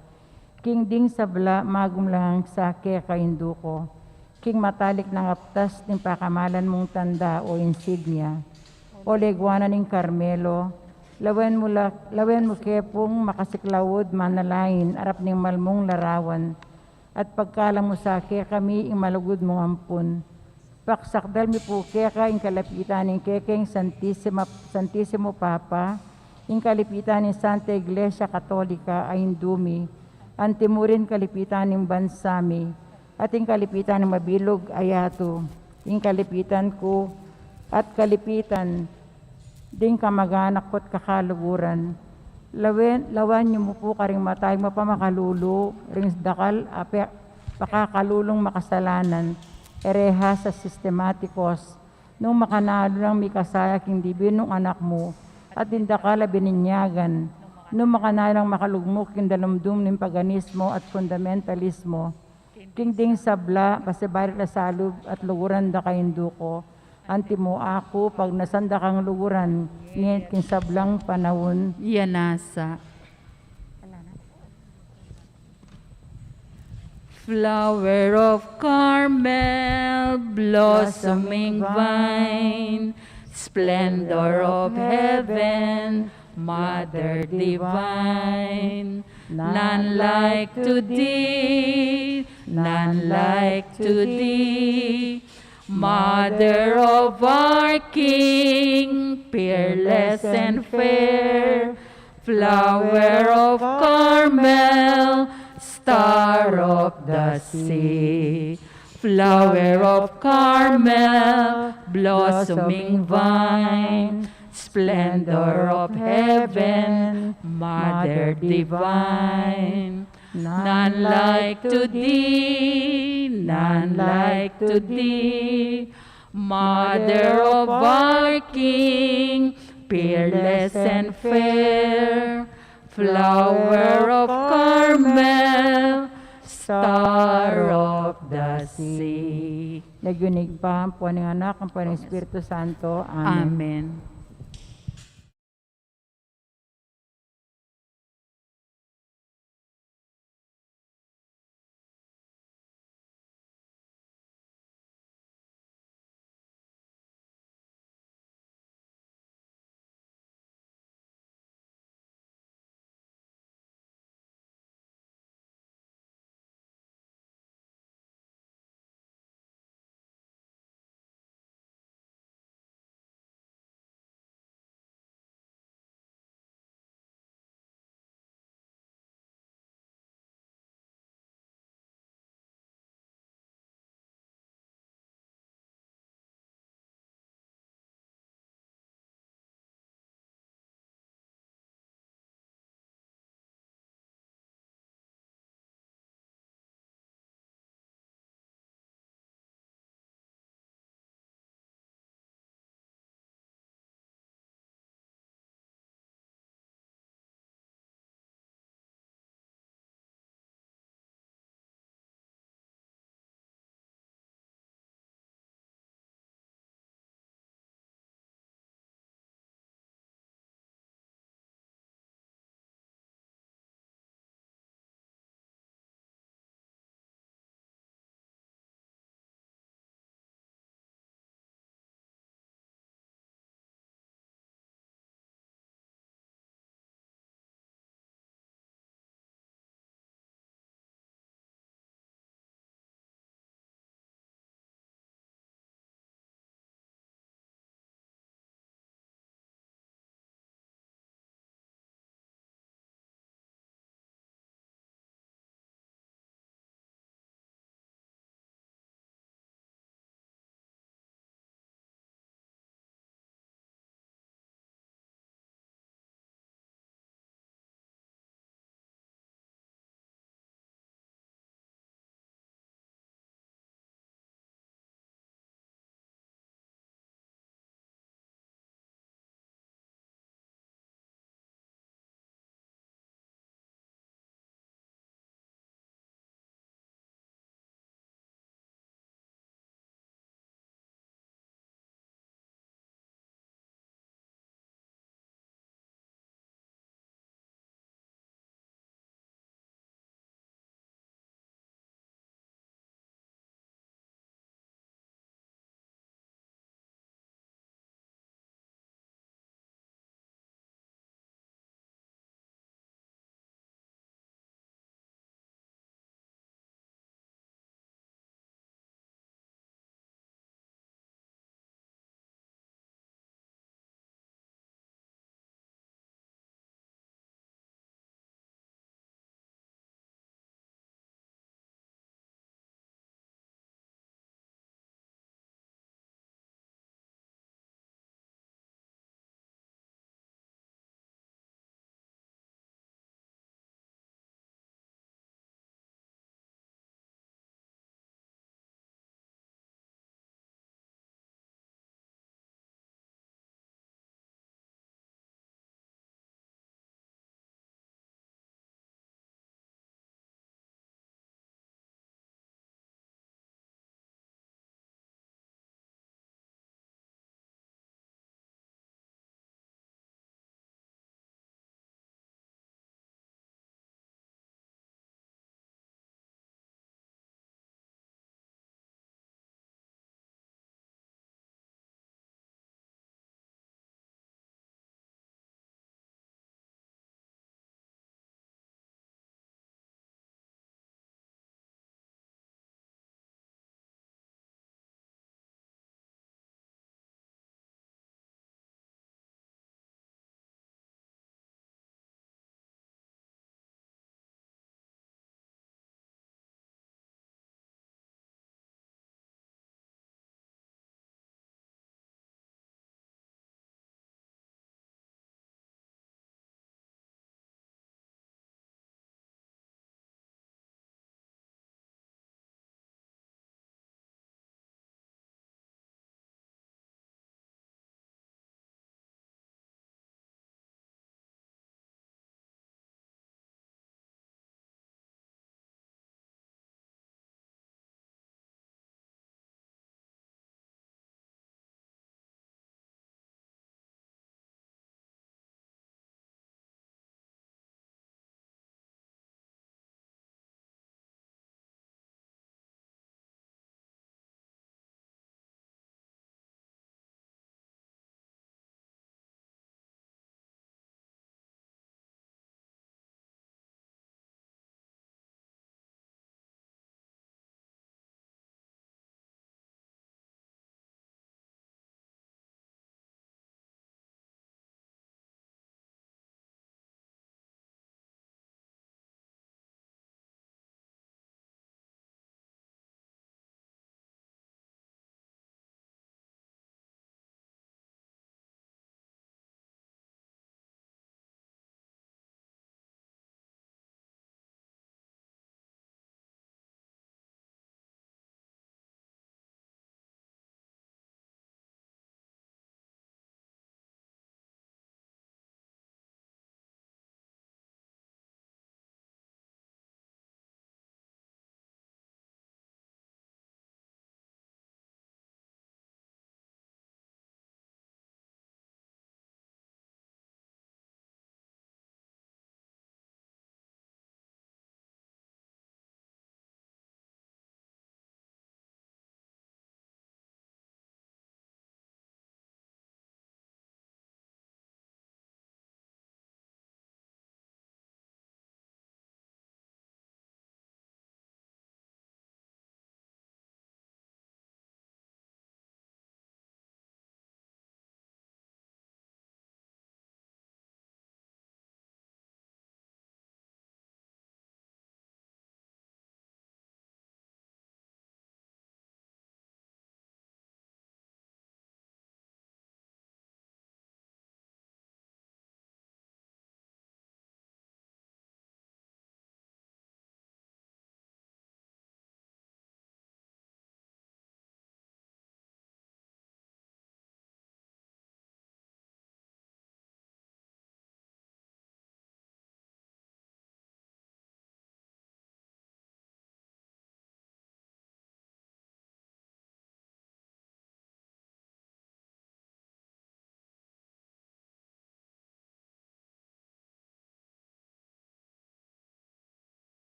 King ding sabla, magum lang sa keka Indu ku. King matalik nang aptas ning pakamalan mung tanda o insignia. O leguanan ning Karmelo, lawen mu la, lawen mu ke pung makasiklaud manalangin arap ning malmung larawan, at pagkalam mu sa kekami ing malugud mung ampun. Paksakdal mi pu keka ing kalapitan ning kekeng Santisima, Santisimo Papa, ing kalapitan ning Santa Iglesia Katolika a Indu mi, anti mu rin kalapitan ning bansa mi, at ing kalapitan ning mabilug a yatu, ing kalapitan ku, at kalapitan ding kamaganak ku at kakaluguran. Lawen, lawan yu mu pu karing matayung mapamakalulu, ring dakal a pe-, pakakalulung makasalanan, e rehas a sistematikos, nung makanalu nang mikasaya king dibinung anak mu, at ding dakal a bininyagan, nung makanalu nang makalugmuk king dalumdum ning paganismo at fundamentalismo, king ding sabla, pasibayu la salub at luguran da ka Indu ku, anti mu aku, pagnasan da kang luguran, ngeni at king sablang panaun. Yanasa. Flower of Carmel, blossoming vine, splendor of heaven, Mother divine, none like to thee, none like to thee. Mother of our King, peerless and fair, flower of Carmel, star of the sea. Flower of Carmel, blossoming vine, splendor of heaven, Mother divine. None like to thee, none like to thee. Mother of our King, peerless and fair, flower of Carmel, star of the sea. Lagyu ning Ibpa, ampo ning Anak, ampo ning Espiritu Santo. Amen. Amen.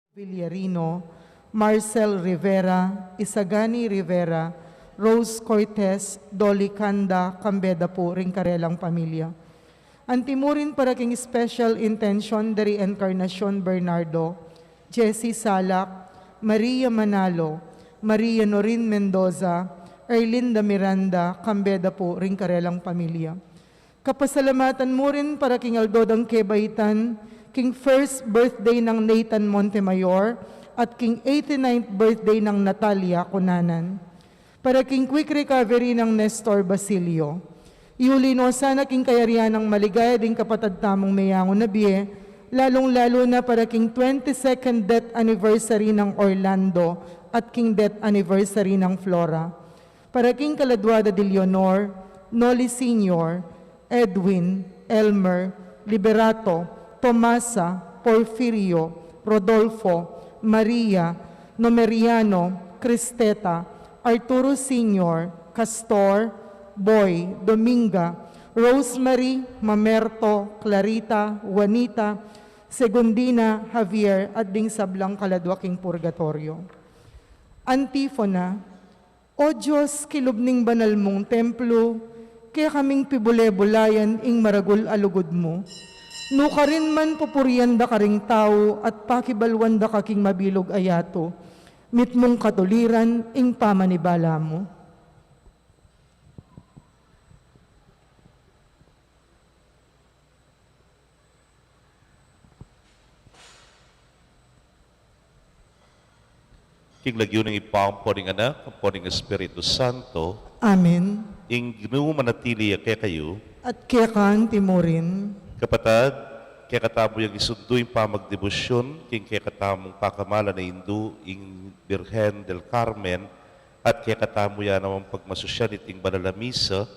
Villarino, Marcel Rivera, Isagani Rivera, Rose Cortez, Dolly Canda, kambe da pu ring karelang pamilya. Antimurin para king special intention dari Encarnacion Bernardo, Jessie Salak, Maria Manalo, Maria Norin Mendoza, Erlinda Miranda, kambe da pu ring karelang pamilya. Kapasalamatan mu rin para king aldo dang kebaitan, king first birthday nang Nathan Montemayor, at king eighty-ninth birthday nang Natalia Cunanan. Para king quick recovery nang Nestor Basilio. Iuli no sana king kayarian nang maligaya ding kapatad tamung meyangu na bie, lalung-lalu na para king twenty-second death anniversary nang Orlando at king death anniversary nang Flora. Para king kaladwa da di Leonor, Noli Senior, Edwin, Elmer, Liberato, Tomasa, Porfirio, Rodolfo, Maria, Nomeriano, Cristeta, Arturo Senior, Castor, Boy, Dominga, Rosemary, Mamerto, Clarita, Juanita, Segundina, Javier, at ding sablang kaladwa king purgatorio. Antifona. O Dios, kilub ning banal mung templo, kekaming pibule-bulayan ing maragul a lugud mu. Nukarin man pupurian da ka ring tau at pakibaluan da ka king mabilug a yatu, mitmung katuliran ing pamanibala mu. King lagyu ning Ibpa, ampo ning Anak, ampo ning Espiritu Santo. Amen. Ing Ginu manatili ya kekayu. At keka antimurin. Kapatad, kekatamu yang isundu ing pamagdebusyun king kekatamung pakamalan a Indu, ing Birhen del Carmen, at kekatamu ya naman pagmasusyan iting banal a misa,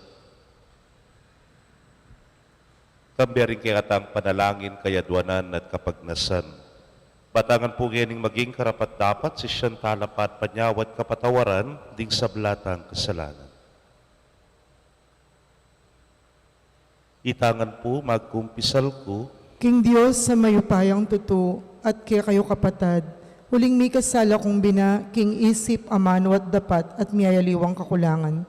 kambe ring kekatang panalangin, kayadwanan at kapagnasan. Batangan pu ngening maging karapat-dapat, sisian tala pa at panyawad kapatawaran ding sabla tang kasalanan. Itangan pu, magkumpisal ku. King Dios a mayupayang tutu, at kekayu kapatad, uling mikasala kung bina, king isip, amanu at dapat, at miyayaliwang kakulangan.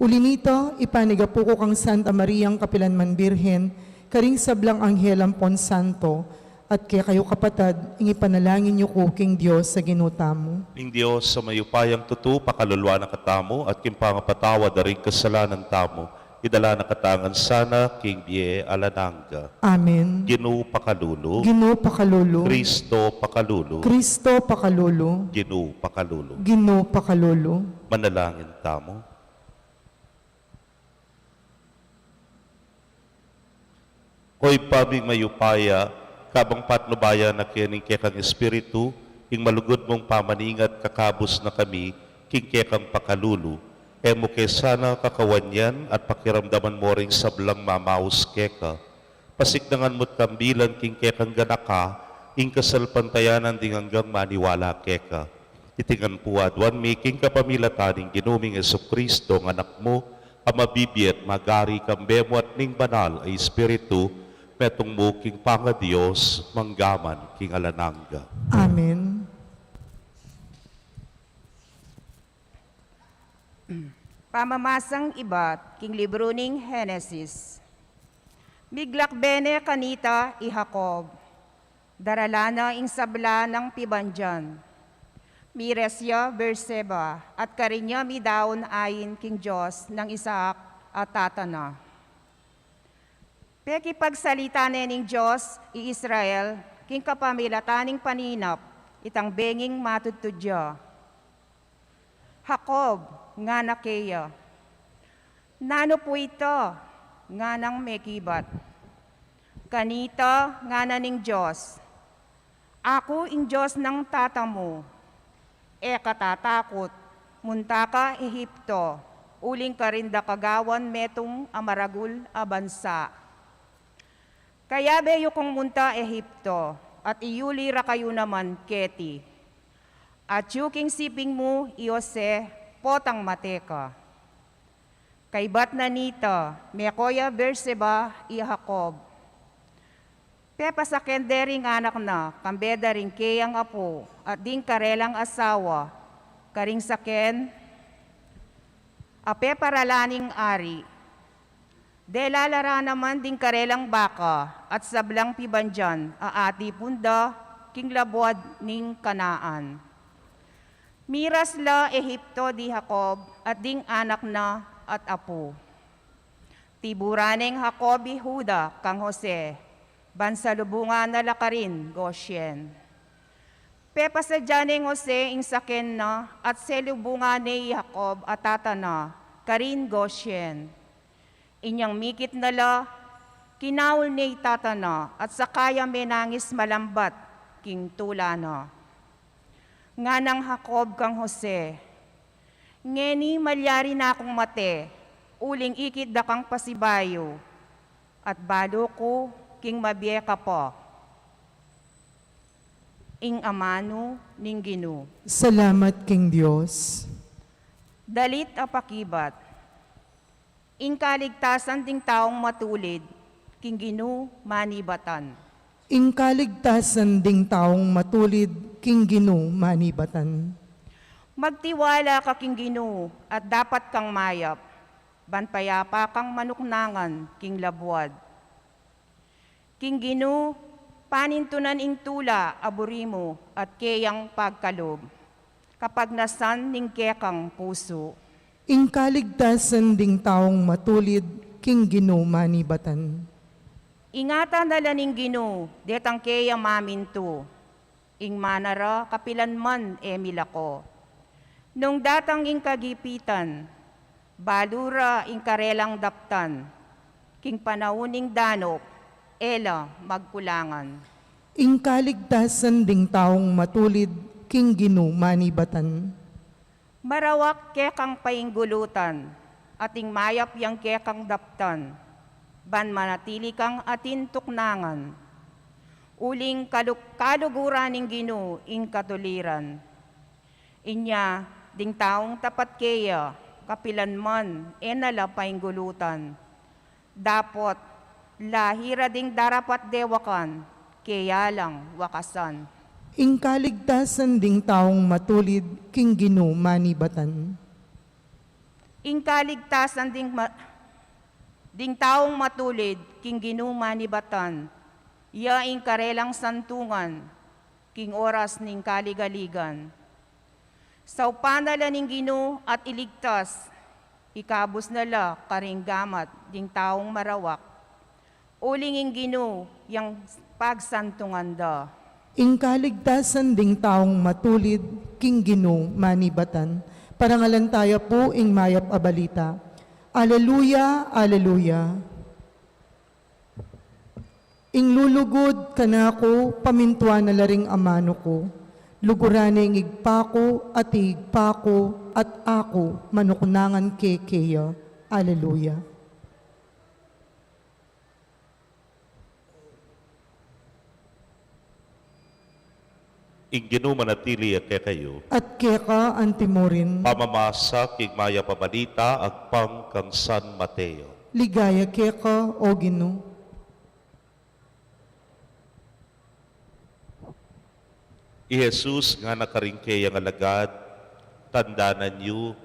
Uli nita, ipanigapu ku kang Santa Mariang kapilanman Birhen, karing sablang anghel ampon santo, at kekayu kapatad, ing ipanalangin yu ku king Dios a Ginu tamu. Ing Dios a mayupayang tutu, pakaluluan na katamu, at king pangapatawad da ring kasalanan tamu, idala na katamu ngan sana king bie alang angga. Amen. Ginu pakalulu. Ginu pakalulu. Kristo pakalulu. Kristo pakalulu. Ginu pakalulu. Ginu pakalulu. Manalangin tamu. O Ibpa ming mayupaya, kabang patnubayan na keni ning kekang Espiritu ing malugud mung pamaningat, kakabus na kami king kekang pakalulu. E mu ke sana kakawan yan at pakiramdaman mu ring sablang mamaus keka. Pasiknangan mu't kambilan king kekang ganaka ing kasalpantayanan ding anggang maniwala keka. Iti ngan pu aduan mi king kapamilatan ning Ginu ming Jesucristo, a Anak mu, a mabibie at magari kambe mu at ning Banal a Espiritu, metung mu king pangaDios, mangga man king alang angga. Amen. Pamamasang ibat king libru ning Henesis. Miglakbe ne kanita i Jacob. Daralan na ing sabla nang pibandian. Mires ya Beerseba, at karin ya midaun ain king Dios nang Isaac a tata na. Pekipagsalita ne ning Dios i Israel king kapamilatan ning paninap, itang benging matudtud ya. "Jacob," ngana keya. "Nanu pu ita?" nganang mekibat. Kanita ngana ning Dios, "Aku ing Dios nang tata mu. E ka tatakut, munta ka Egipto, uling karin da ka gawan metung a maragul a bansa." Kayabe yu kung munta Egipto, at iyuli ra kayu naman keti. Atyu king siping mu i Jose potang mate ka. Kaybat na nita, meko ya Beerseba i Jacob. Pepasaken de ring anak na, kambe da ring keyang apu, at ding karelang asawa, karing saken a peparalan ning ari. Dela la ra naman ding karelang baka at sablang pibandian a atipun da king labuad ning Kanaan. Miras la Ehipto di Jacob at ding anak na at apu. Tiburan neng Jacob i Juda kang Jose, ban salubungan na la karin Goshen. Pepasadya neng Jose ing saken na at selubungan ne i Jacob a tata na karin Goshen. Inyang mikit na la, kinaul ne i tata na at saka ya menangis malambat king tula na. Nganang Jacob kang Jose, "Ngeni malyari na kung mate, uling ikit da kang pasibayu, at balu ku king mabie ka pa." Ing amanu ning Ginu. Salamat king Dios. Dalit a pakibat. Ing kaligtasan ding taung matulid king Ginu manibatan. Ing kaligtasan ding taung matulid king Ginu manibatan. Magtiwala ka king Ginu at dapat kang mayap, ban payapa kang manuknangan king labuad. King Ginu panintunan ing tula a buri mu at keyang pagkalub, kapagnasan ning kekang pusu. Ing kaligtasan ding taung matulid king Ginu manibatan. Ingatan na la ning Ginu detang keya mamintu. Ing mana ra kapilan man e milako. Nung datang ing kagipitan, balu ra ing karelang daptan, king panaun ning danup, e la magkulangan. Ing kaligtasan ding taung matulid king Ginu manibatan. Marawak kekang painggulutan, at ing mayap yang kekang daptan, ban manatili kang atin tuknangan. Uling kaluk-, kaluguran ning Ginu ing katuliran. Inya, ding taung tapat keya, kapilan man e na la painggulutan. Dapot lahi ra ding darapat dewakan, keya lang wakasan. Ing kaligtasan ding taung matulid king Ginu manibatan. Ing kaligtasan ding ma-, ding taung matulid king Ginu manibatan, ya ing karelang santungan king oras ning kaligaligan. Saupan na la ning Ginu at iligtas, ikabus na la karing gamat ding taung marawak. Uling ing Ginu yang pagsantungan da. Ing kaligtasan ding taung matulid king Ginu manibatan. Parangalan taya pu ing mayap a balita. Aleluya, aleluya. Ing lulugud kanaku, pamintuan na la ring amanu ku. Luguran ne ing Ibpa ku, at ing Ibpa ku, at aku, manuknangan ke keya. Aleluya. Ing Ginu manatili ya kekayu. At keka antimurin. Pamamasa king mayap a balita agpang kang San Mateo. Ligaya keka, O Ginu. I Jesus ngana karing keyang alagad, tandanan yu,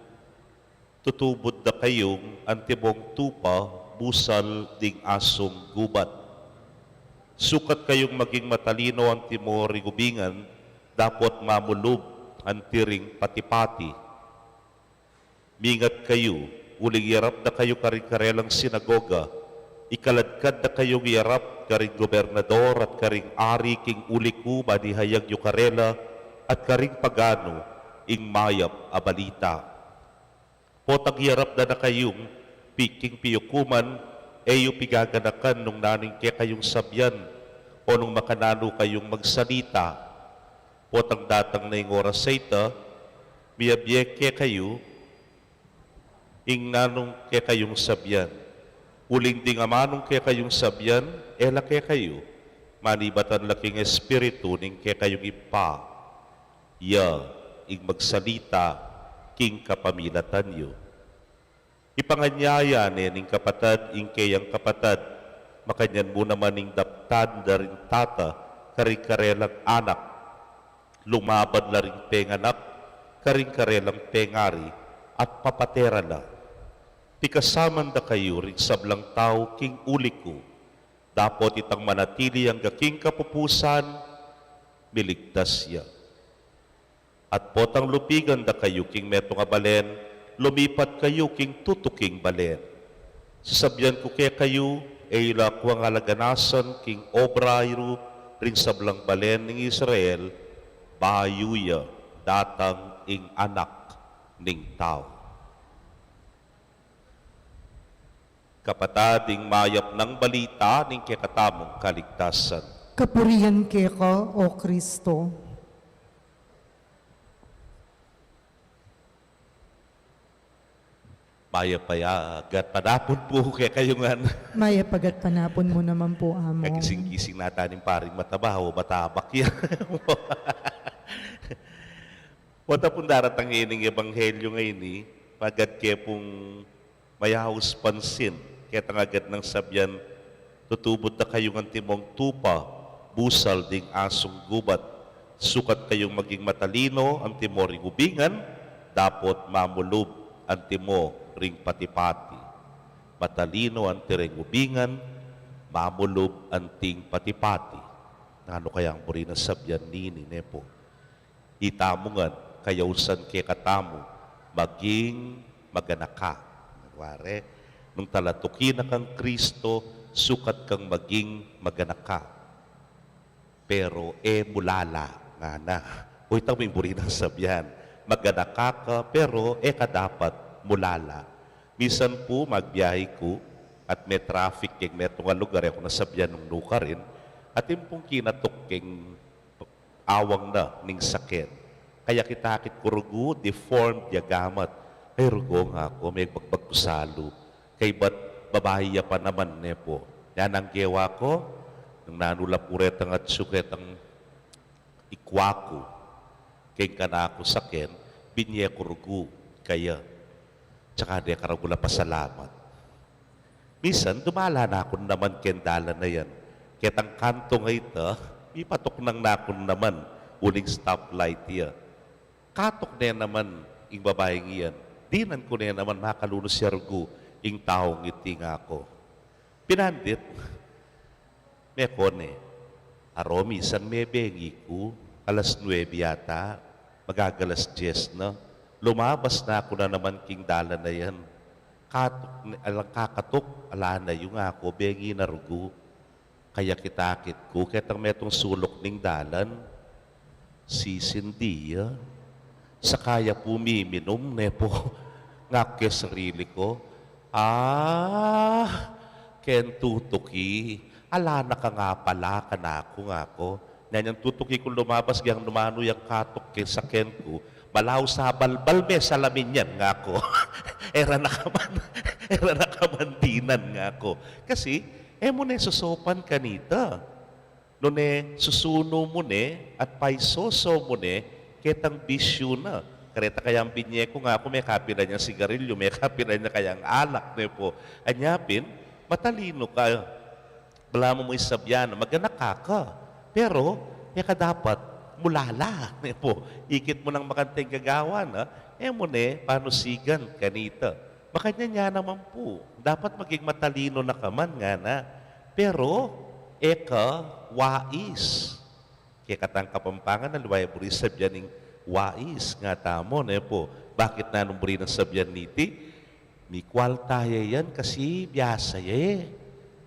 tutubud da kayung antibong tupa busal ding asung gubat. Sukat kayung maging matalino antimo ring ubingan, dapot mamulub anti ring pati-pati. Mingat kayu, uling iyarap da kayu karing karelang sinagoga, ikaladkad da kayung iyarap karing gobernador at karing ari king uli ku, ban ihayag yu karela at karing paganu ing mayap a balita. Potang iyarap da na kayung pi-, king piukuman, e yu pigaganakan nung nanu ing kekayung sabian, o nung makananu kayung magsalita. Potang datang na ing oras a ita, miyabie kekayu ing nanung kekayung sabian. Uling ding amanung kekayung sabian, e la kekayu, manibatan la king Espiritu ning kekayung Ibpa, ya ing magsalita king kapamilatan yu. Ipanganyaya ne ning kapatad ing keyang kapatad, makanyan mu naman ing dap-, Tanda ring tata karing karelang anak, lumabad la ring penganak karing karelang pengari, at papate ra la. Pikasaman da kayu ring sablang tau king uli ku, dapot itang manatili angga king kapupusan, miligtas ya. At potang lupigan da kayu king metung a balen, lumipat kayu king tutuking balen. Sasabian ku kekayu, e yu la ku alaganasan king obra yu ring sablang balen ning Israel, bayu ya datang ing Anak ning Tau. Kapatad, ing mayap nang balita ning kekatamung kaligtasan. Kapurian keka, O Kristo. Mayap a gatpanapun pu kekayu ngan. Mayap a gatpanapun mu naman pu, Amo. Kagising-gising na tana ning paring mataba, o matabak ya. Pota pung daratang ining ebanghelyu ngeni, magad ke pung mayaus pansin, ketang agad nang sabian, tutubud da kayung antimong tupa, busal ding asung gubat, sukat kayung maging matalino antimo ring ubingan, dapot mamulub antimo ring pati-pati. Matalino anti ring ubingan, mamulub anting pati-pati. Nanu kayang buri nang sabian nini, ne pu? Itamu ngan, kayausan kekatamu, maging maganaka. Wari, nung talatuki na kang Kristo, sukat kang maging maganaka. Pero e mu lala, ngana. O, itamu ing buri nang sabian. Maganaka ka, pero e ka dapat mu lala. Misan pu, magbiahe ku, at me-traffic keng metung a lugar, e ku na sabian nung nukarin, atin pung kinatuk keng awang na ning saken. Kaya kitakit ku rugu, deformed ya gamat. Ay, rugu, ngaku, mebagbag ku salu. Kaybat babai ya pa naman, ne pu. Yan ing gewa ku, nung nanu la pu retang atsu ketang ikwa ku keng kanaku saken, binye ku rugu kaya. Tsaka de karagu la pasalamat. Misan, dumala na ku naman keng dalan a yan. Ketang kantung a ita, mipatuknang na ku naman uling stoplight ya. Katuk ne naman ing babaing iyan. Dinan ku ne naman makalunus ya rugu ing taung iti, ngaku. Pinandit, mekone. Aro, misan mebengi ku, alas nuebe yata, magagalas dyes na. Lumabas na ku na naman king dalan a yan. Katuk, alang kakatuk, ala na yu, ngaku, bengi na rugu. Kaya kitakit ku ketang metung suluk ning dalan, sisindi ya. Saka ya pu miminum, ne pu. Ngaku ke sarili ku, ah, keng tutuki, ala na ka nga pala kanaku, ngaku. Nyan yang tutuki kung lumabas, geng dumanu yang katuk keng saken ku, malau sa balbal me salamin yan, ngaku. E ra na ka man, e ra na ka man dinan, ngaku. Kasi e mu ne susupan kanita. Nune susunu mu ne at paisoso mu ne ketang bisyu na. Kareta kayang binye ku, ngaku, mekapinan yang sigarilyu, mekapinan yang kayang alak, ne pu. Anya pin, matalinu ka. Balamu mu ing sabian, maganaka ka. Pero e ka dapat mu lala, ne pu. Ikit mu nang makanting gagawan, e mu ne panusigan kanita. Makanyan ya naman pu, dapat maging matalinu na ka man, ngana. Pero e ka wais. Kekatang Kapampangan, aliwa ya buri sabian ning wais, ngatamu, ne pu. Bakit nanung buri nang sabian niti? Mikwalta ya yan kasi biasa ya e.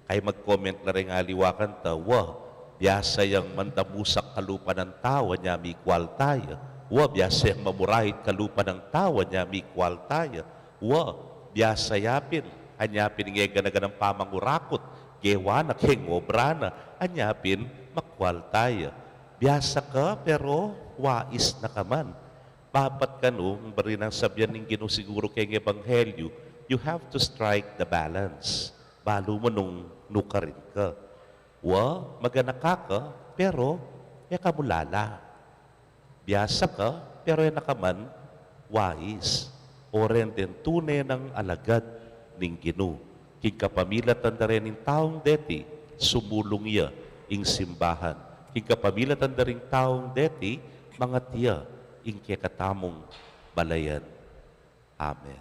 Kaya mag-comment la reng aliwa kanta, wa, biasa yang mandamusak kalupa nang tau, anya mikwalta ya. Wa, biasa yang mamurahit kalupa nang tau, anya mikwalta ya. Wa, biasa ya pin, anya pin ing e gana-ganang pamangurakut, gewa na keng obra na, anya pin makwalta ya. Biasa ka, pero wais na ka man. Dapat kanu, buri nang sabian ning Ginu siguru keng ebanghelyu, you have to strike the balance. Balu mu nung nukarin ka. Wa, maganaka ka, pero e ka mu lala. Biasa ka, pero e na ka man wais. O ren deng tune nang alagad ning Ginu. King kapamilatan da reng taung deti, sumulung ya ing simbahan. King kapamilatan da ring taung deti, mangatia ing kekatamung balayan. Amen.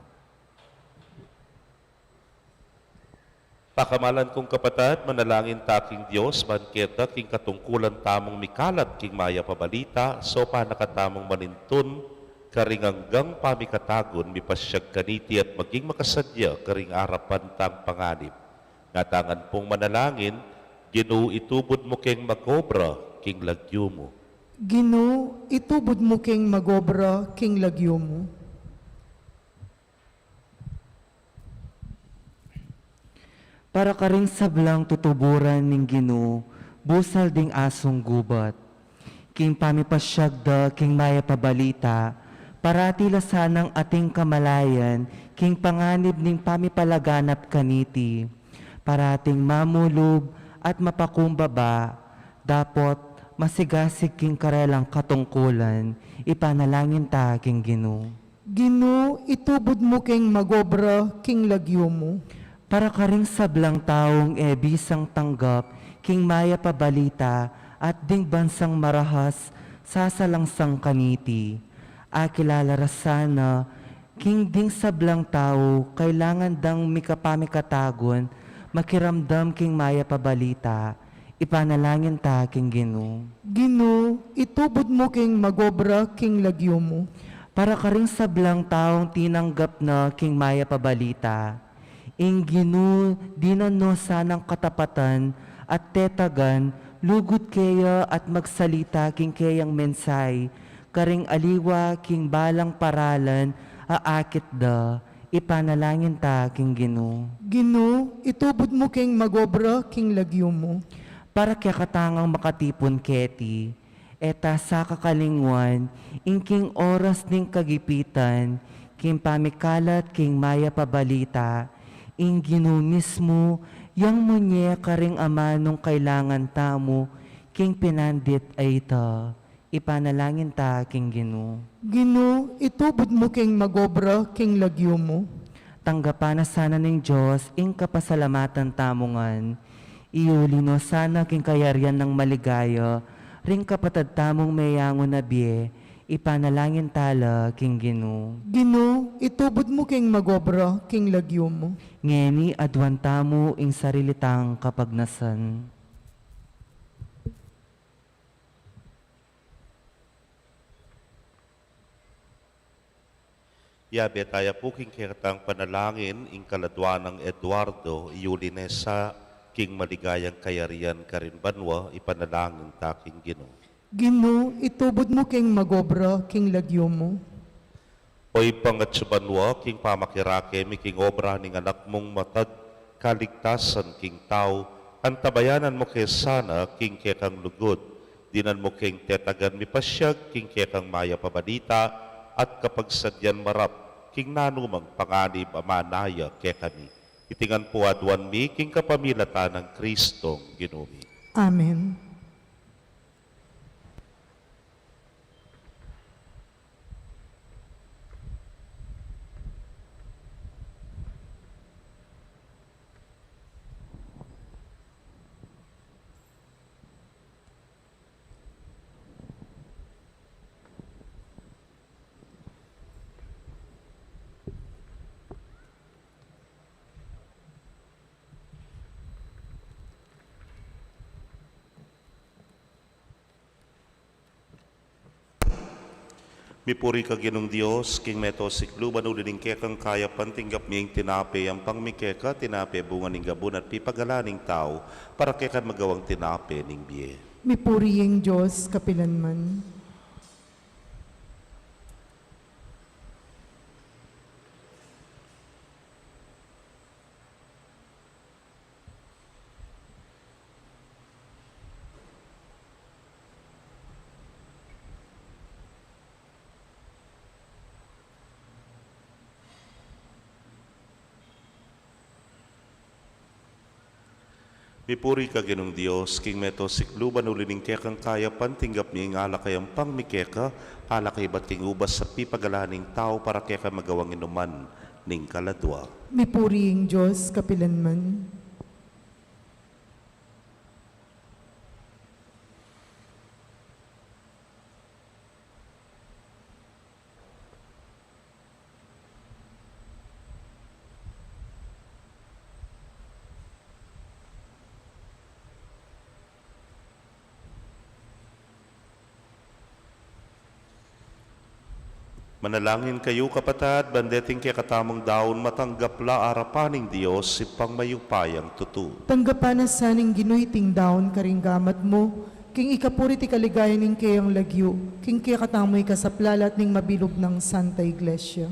Pakamalan kung kapatad, manalangin ta king Dios, ban keta king katungkulan tamung mikalat king mayap a balita, saupan na katamung manintun karing anggang pamikatagun, mipasyag kaniti at maging makasadya karing arapan tang panganib. Ngatangan pung manalangin, Ginu, itubud mu keng magobra king lagyu mu. Ginu, itubud mu keng magobra king lagyu mu. Para karing sablang tutuburan ning Ginu, busal ding asung gubat. King pamipasyag da king mayap a balita, parati la sanang ating kamalayan king panganib ning pamipalaganap kaniti. Parating mamulub at mapakumbaba, dapot masigasig king karelang katungkulan, ipanalangin ta king Ginu. Ginu, itubud mu keng magobra king lagyu mu. Para karing sablang taung e bisang tanggap king mayap a balita at ding bansang marahas sasalangsang kaniti. Akilala ra sana king ding sablang tau kailangan dang mikapamikatagun, makiramdam king mayap a balita, ipanalangin ta king Ginu. Ginu, itubud mu keng magobra king lagyu mu. Para karing sablang taung tinanggap na king mayap a balita, ing Ginu dinan no sanang katapatan at tetagan, lugud keya at magsalita king keyang mensahe, karing aliwa king balang paralan a akit da, ipanalangin ta king Ginu. Ginu, itubud mu keng magobra king lagyu mu. Para kekatang makatipun keti, e ta sa kakalingwan, ing king oras ning kagipitan, king pamikalat king mayap a balita, ing Ginu mismu yang munye karing amanung kailangan tamu king pinandit a ita. Ipanalangin ta king Ginu. Ginu, itubud mu keng magobra king lagyu mu. Tanggapan na sana ning Dios ing kapasalamatan tamu ngan. Iuli no sana king kayarian nang maligaya ring kapatad tamung meyangu na bie, ipanalangin ta la king Ginu. Ginu, itubud mu keng magobra king lagyu mu. Ngeni aduan tamu ing sarili tang kapagnasan. Yabe taya pu king kekatang panalangin ing kaladua nang Eduardo, iuli ne sa king maligayang kayarian karin banua, ipanalangin ta king Ginu. Ginu, itubud mu keng magobra king lagyu mu. O Ibpa, atsu banua, king pamakirake mi king obra ning Anak mung matad kaligtasan king tau, antabayanan mu ke sana king kekang lugud, dinan mu keng tetagan mipasyag king kekang mayap a balita at kapagsadyan marap king nanumang panganib a manaya kekami. Iti ngan pu aduan mi king kapamilatan nang Kristong Ginu mi. Amen. Mipuri ka Ginung Dios, king meto sikluban uli ning kekang kayapan tinggap mi ing tinape, ampang mi keka, tinape bunga ning gabun at pipagalan ning tau, para keka magawang tinape ning bie. Mipuri ing Dios kapilanman. Mipuri ka Ginung Dios, king meto sikluban uli ning kekang kayapan tinggap mi ing alak a yampang mi keka, alak a ibat king ubas a pipagalan ning tau, para keka magawang inuman ning kaladua. Mipuri ing Dios kapilanman. Manalangin kayu, kapatad, ban deting kekatamung daun matanggap la arapan ning Dios, Ibpang mayupayang tutu. Tanggapan na sa ning Ginu iting daun karing gamat mu, king ikapuri at ikaligaya ning keyang lagyu, king kekatamu ikasaplalat ning mabilug nang Santa Iglesia.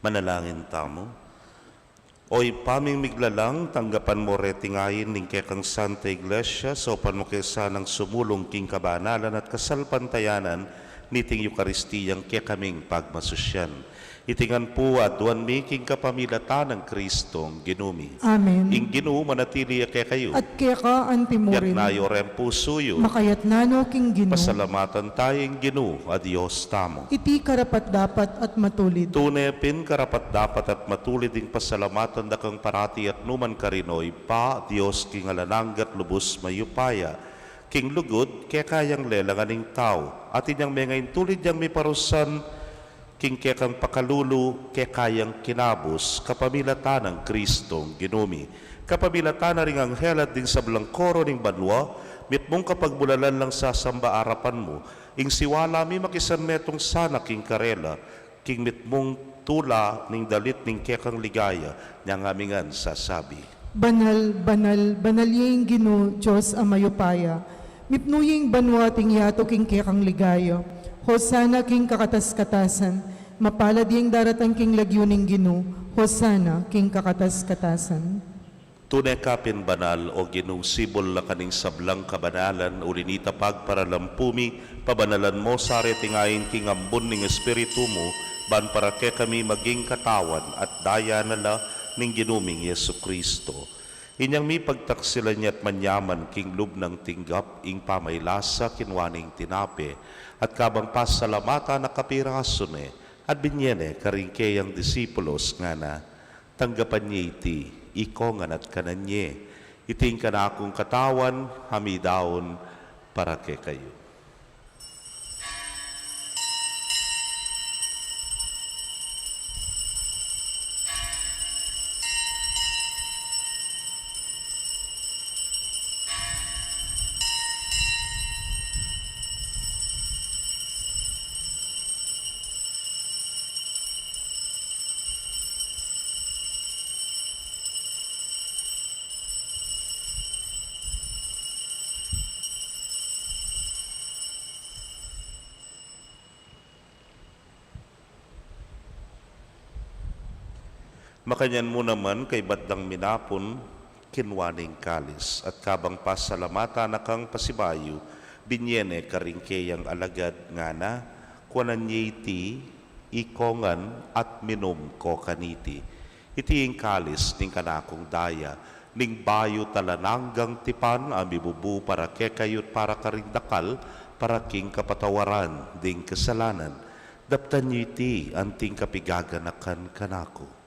Manalangin tamu. O Ibpa ming miglalang, tanggapan mu reting ain ning kekang Santa Iglesia, saupan mu ke sanang sumulung king kabanalan at kasalpantayanan niting Eukaristiyang kekaming pagmasusyan. Iti ngan pu aduan mi king kapamilatan nang Kristong Ginu mi. Amen. Ing Ginu manatili ya kekayu. At keka antimurin. Itas yu reng pusu yu. Makaitas no king Ginu. Pasalamatan taya ing Ginu a Dios tamu. Iti karapat-dapat at matulid. Tune pin karapat-dapat at matulid ing pasalamatan da kang parati at nukarin man, O Ibpa, Dios king alang angga at lubus mayupaya. King lugud, keka yang lelangan ing tau, at inyang menga ing tulid yang miparusan, king kekang pakalulu, keka yang kinabus, kapamilatan nang Kristong Ginu mi. Kapamilatan na ring anghel at ding sablang koro ning banua, mitmung kapagbulalan lang sasamba arapan mu, ing siwala mi makisanmetung sana king karela, king mitmung tula ning dalit ning kekang ligaya, nyang ami ngan sasabi. Banal, banal, banal ya ing Ginu, Dios a mayupaya. Mipnu ya ing banua at ing yatu king kekang ligaya. Hosana king kakatas-katasan. Mapalad ya ing daratang king lagyu ning Ginu. Hosana king kakatas-katasan. Tune ka pin banal, O Ginu, sibul la ka ning sablang kabanalan, uli na nita pagparalampu mi, pabanalan mu sa reting ain king ambun ning Espiritu mu, ban para kekami maging katawan at daya na la ning Ginu ming Jesucristo. Inyang mipagtaksilan ya at manyaman king lub nang tinggap ing pamailasa, kinua ne ing tinape, at kabang pasalamatan na kapirasu ne, at binie ne karing keyang disipulos ngana, Tanggapan ye iti, ikongan at kanan ye. Iti ing kanakung katawan, a midaun para kekayu. Makanyan mu naman, kaybat dang minapun, kinua ne ing kalis, at kabang pasalamatan na kang pasibayu, binie ne karing keyang alagad, ngana, Kuanan ye iti, ikongan, at minum ko kaniti. Iti ing kalis ning kanakung daya, ning bayu at alang anggang tipan, a mibubu para kekayu at para karing dakal, para king kapatawaran ding kasalanan. Daptan yu iti anting kapigaganakan kanaku.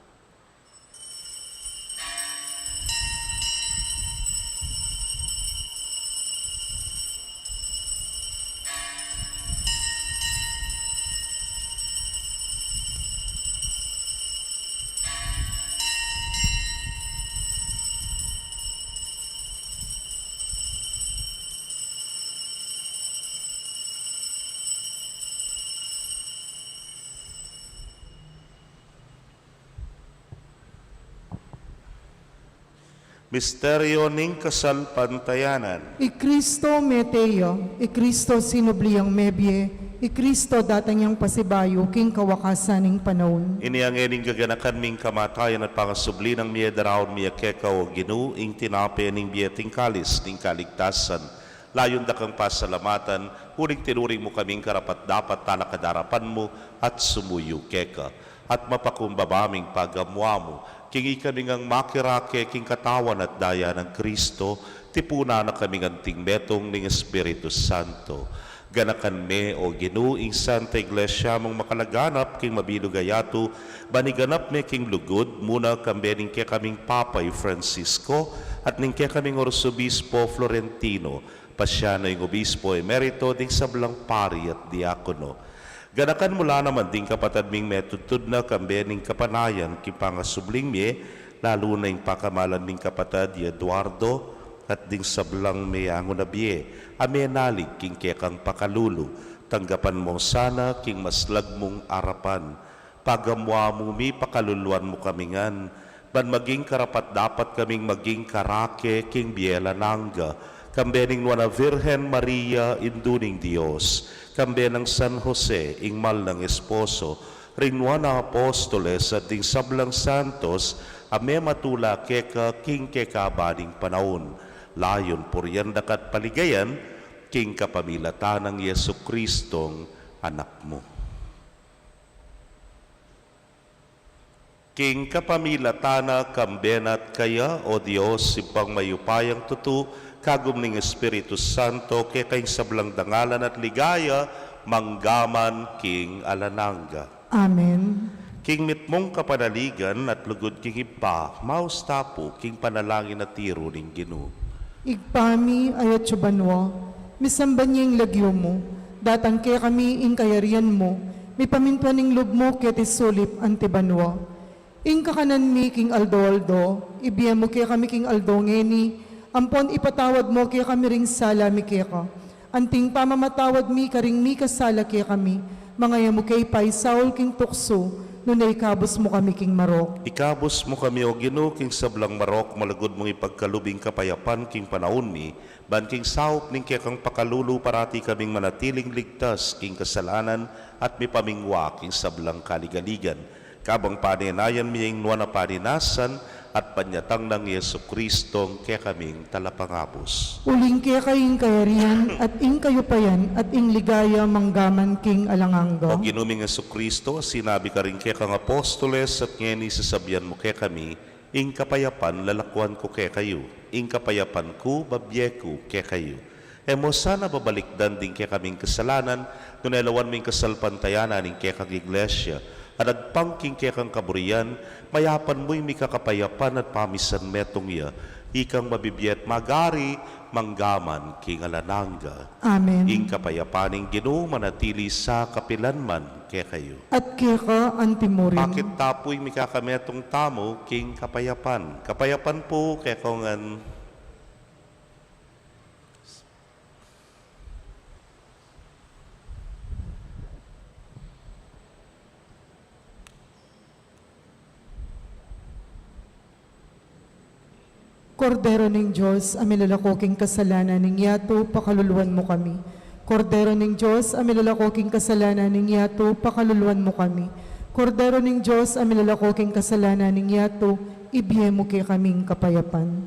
Misteryo ning kasalpantayanan. I Kristo mete ya, i Kristo sinubli yang mebie, i Kristo datang yang pasibayu king kawakasan ning panaun. Ini ngeni ing gaganakan mi king kamatayan at pangasubli nang mie, daraun mi keka, o Ginu, ing tinape ning bie at ing kalis ning kaligtasan. Layun da kang pasalamatan, uling tinuring mu kaming karapat-dapat talakad arapan mu at sumuyu keka. At mapakumbaba ming pagamu-amu, king ikami ngang makirake king katawan at daya nang Kristo, tipunan na kaming anting metung ning Espiritu Santo. Ganakan me, o Ginu, ing Santa Iglesia mung makalaganap king mabilug a yatu, ban iganap me king lugud, muna kambe ning kekaming Papa i Francisco, at ning kekaming Arsobispo Florentino, pasian no ing Obispo Emerito, ding sablang pari at diakono. Ganakan mu la naman ding kapatad ming metudtud na kambe ning kapanayan king pangasubling mie, lalu na ing pakamalan ming kapatad i Eduardo at ding sablang meangu na bie a menalig king kekang pakalulu. Tanggapan mu sana king maslag mung arapan. Pagamu-amu mi, pakaluluan mu kami ngan, ban maging karapat-dapat kaming maging karake king bie alang angga, kambe ning Nuan a Virgen Maria, Indu ning Dios, kambe nang San Jose, ing mal nang esposo, ring nuan a apostoles, at ding sablang santos a mematula keka king kekaban ning panaun. Layun purian daka at paligayan king kapamilatan nang Jesucristong Anak mu. King kapamilatan na, kambe na at kaya, o Dios, Ibpang mayupayang tutu, kagum ning Espiritu Santo, keka ing sablang dangalan at ligaya, mangga man king alang angga. Amen. King mitmung kapanaligan at lugud king Ibpa, maus ta pu king panalangin a tiru ning Ginu. Ibpa mi, atsu ka banua, misamban ya ing lagyu mu, datang kekami ing kayarian mu, mipamintuan ing lub mu keti sulip anti banua. Ing kakanan mi king aldo-aldo, ibie mu kekami king aldo ngeni, ampon ipatawad mu kekami ring sala mi keka, anting pamamatawad mi karing mikasala kekami, manga e mu ke paisaul king tuksu, nune ikabus mu kami king marok. Ikabus mu kami, o Ginu, king sablang marok, malugud mung ipagkalub ing kapayapan king panaun mi, ban king saup ning kekang pakalulu parati kaming manatiling ligtas king kasalanan at mipamingwa king sablang kaligaligan. Kabang panenayan mi ing nuan a paninasan at panyatang nang Jesucristong kekaming Talapangabus. Uling keka ing kayarian, at ing kayupayan, at ing ligaya, mangga man king alang angga. O Ginu ming Jesucristo, sinabi karing kekang apostoles, at ngeni sasabian mu kekami, ing kapayapan lalakuan ku kekayu, ing kapayapan ku babie ku kekayu. E mu sana babalikdan ding kekaming kasalanan, nune lawan mu ing kasalpantayanan ning kekang Iglesia, at agpang king kekang kaburian, mayapan mu ing mikakapayapan at pamisan metung ya, ikang mabibie at magari, mangga man king alang angga. Amen. Ing kapayapan ning Ginu manatili sa kapilan man kekayu. At keka antimurin. Pakit ta pu ing mikakametung tamu king kapayapan. Kapayapan pu kekongan. Kordero ning Dios, a milalako king kasalanan ning yatu, pakaluluan mu kami. Kordero ning Dios, a milalako king kasalanan ning yatu, pakaluluan mu kami. Kordero ning Dios, a milalako king kasalanan ning yatu, ibie mu kekaming kapayapan.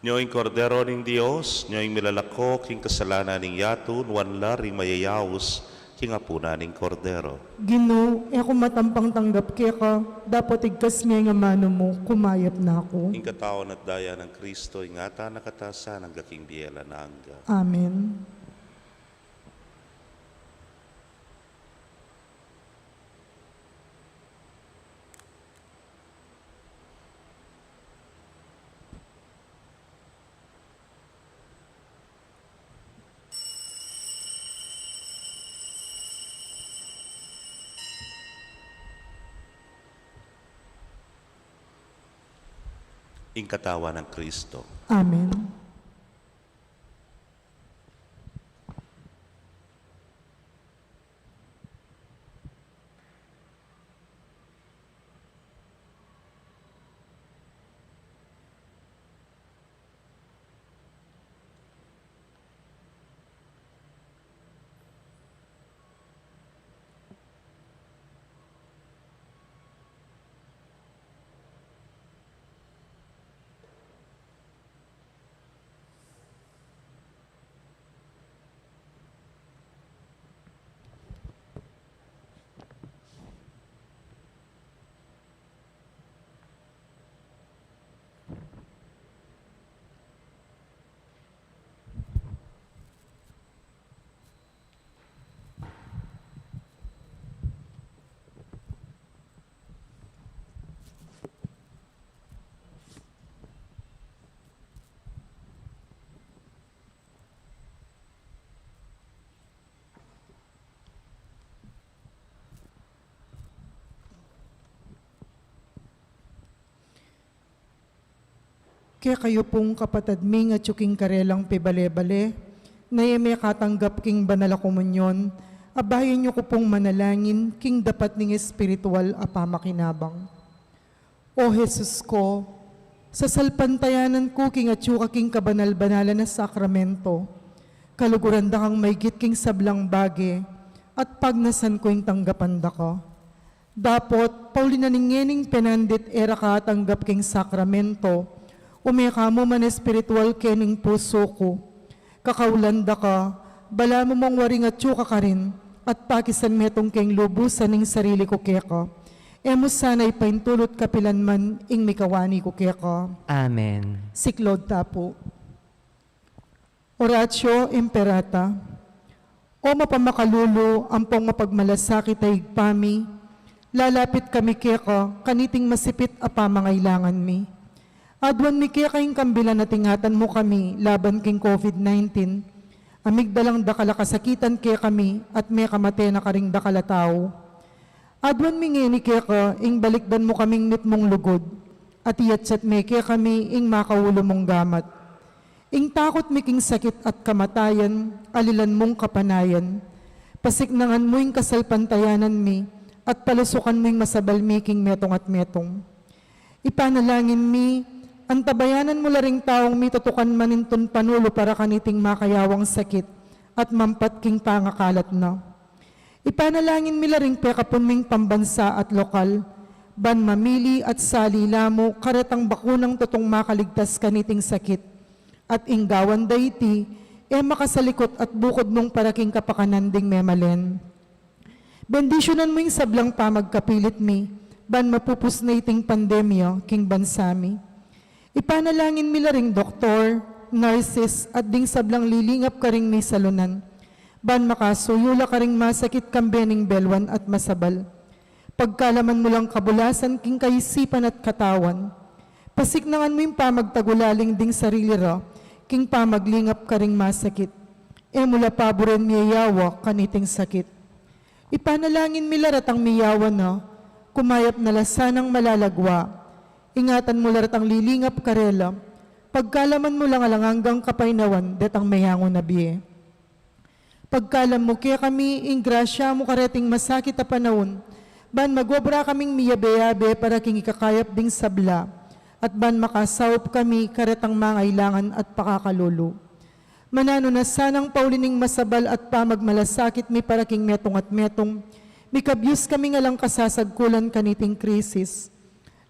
Nyo ing Kordero ning Dios, nyo ing milalako king kasalanan ning yatu, nuan la ring mayayaus king apunan ning Kordero. Ginu, e ku matampang tanggap keka, dapot igkas me ing amanu mu, kumayap na ku. Ing katawan at daya nang Kristo, ingatan na katamu sana angga king bie alang angga. Amen. Ing katawan nang Kristo. Amen. Kekayu pung kapatad mi, nung atyu king karelang pibale-bale, na e mekatanggap king banal a komunyon, abayan yu ku pung manalangin king dapat ning espiritual a pamakinabang. O Jesus ku, sasalpantayanan ku king atyu ka king kabanal-banalan a sakramento, kaluguran da kang maygit king sablang bage, at pagnasan ku ing tanggapan da ka. Dapot, pauli na ning ngening penandit e ra ka atanggap king sakramento, ume ka mu man espiritual kening pusu ku. Kakaulan da ka, balamu mung waring atyu ka karin, at pakisan metung keng lubusan ing sarili ku keka. E mu sana ipaintulut kapilan man ing mikawani ku keka. Amen. Siklaud ta pu. Oratio Imperata. O mapamakalulu ampong mapagmalasakit a Ibpa mi, lalapit kami keka kaniting masipit a pamangailangan mi. Aduan mi keka ing kambilan at ingatan mu kami laban king COVID nineteen, a migdalang dakal a kasakitan kekami at mekamate na karing dakal a tau. Aduan mi ngeni keka ing balikdan mu kaming mitmung lugud, at iyatyat me kekami ing makaulu mung gamat. Ing takut mi king sakit at kamatayan, alilan mung kapanayan. Pasiknangan mu ing kasalpantayanan mi, at palusukan mu ing masabal mi king metung at metung. Ipanalangin mi, antabayanan mu la ring taung mitutukan manintun panulu para kaniting makayawang sakit at mampat king pangakalat na. Ipanalangin mi la ring pekapun ming pambansa at lokal, ban mamili at sali la mu karetang bakunang tutung makaligtas kaniting sakit. At ing gawan da iti, e makasalikut at bukud mung para king kapakanan ding memalen. Bendisyunan mu ing sablang pamagkapilit mi, ban mapupus na iting pandemya king bansa mi. Ipanalangin mi la ring doktor, nurses, at ding sablang lilingap karing misalunan, ban makasuyu la karing masakit kambe ning beluan at masabal. Pagkalaman mu lang kabulasan king kaisipan at katawan. Pasiknangan mu ing pamagtagulaling ding sarili ra, king pamaglingap karing masakit. E mu la paburen miyayawa kaniting sakit. Ipanalangin mi la retang miyawa na, kumayap na la sanang malalagwa. Ingatan mu la retang lilingap karela, pagkalaman mu lang alang anggang kapaynawan detang meyangu na bie. Pagkalam mu kekami ing grasya mu kareting masakit a panaun, ban magobra kaming miyabe-yabe para king ikakayap ding sabla, at ban makasaup kami karetang mangailangan at pakakalulu. Mananu na sanang pauli ning masabal at pamagmalasakit mi para king metung at metung, mikabyus kaming alang kasasagkulan kaniting krisis.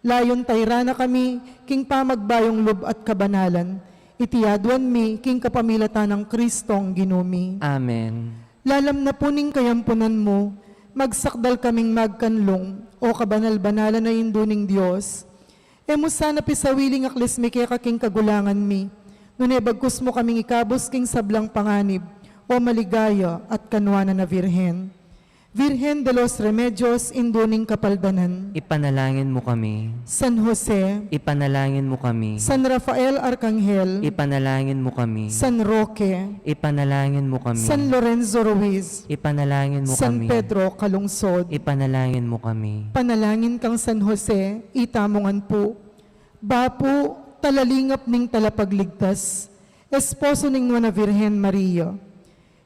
Layun tayran na kami king pamagbayung lub at kabanalan, iti aduan mi king kapamilatan nang Kristong Ginu mi. Amen. Lalam na pu ning kayampunan mu, magsakdal kaming magkanlung, o kabanal-banalan a Indu ning Dios. E mu sana pisawili ing aklis mi keka king kagulangan mi, nune bagkus mu kaming ikabus king sablang panganib, o maligaya at kanuanan a Virgen. Virgen de los Remedios, Indu ning Kapaldanan. Ipanalangin mu kami. San Jose. Ipanalangin mu kami. San Rafael Arkanghel. Ipanalangin mu kami. San Roque. Ipanalangin mu kami. San Lorenzo Ruiz. Ipanalangin mu San kami. Pedro Calungsod. Ipanalangin mu kami. Panalangin kang San Jose, itamu ngan pu. Bapu, talalingap ning Talapagligtas, esposo ning Nuan a Virgen Maria.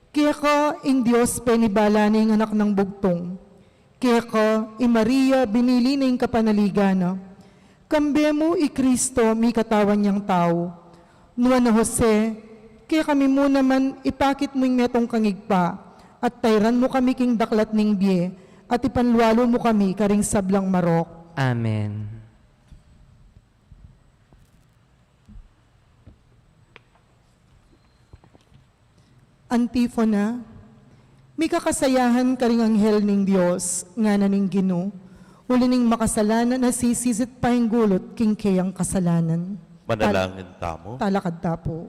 Keka ing Dios penibala ne ing Anak nang Bugtung. Keka i Maria binili ne ing kapanaligan na. Kambe mu i Kristo mikatawan yang tau. Nuan a Jose, kekami mu naman ipakit mu ing metung kang Ibpa, at tayran mu kami king daklat ning bie, at ipanlualu mu kami karing sablang marok. Amen. Antifona. Mikakasayahan karing anghel ning Dios, ngana ning Ginu, uli ning makasalanan a sisisit panggulut king keyang kasalanan. Manalangin tamu. Talakad ta pu.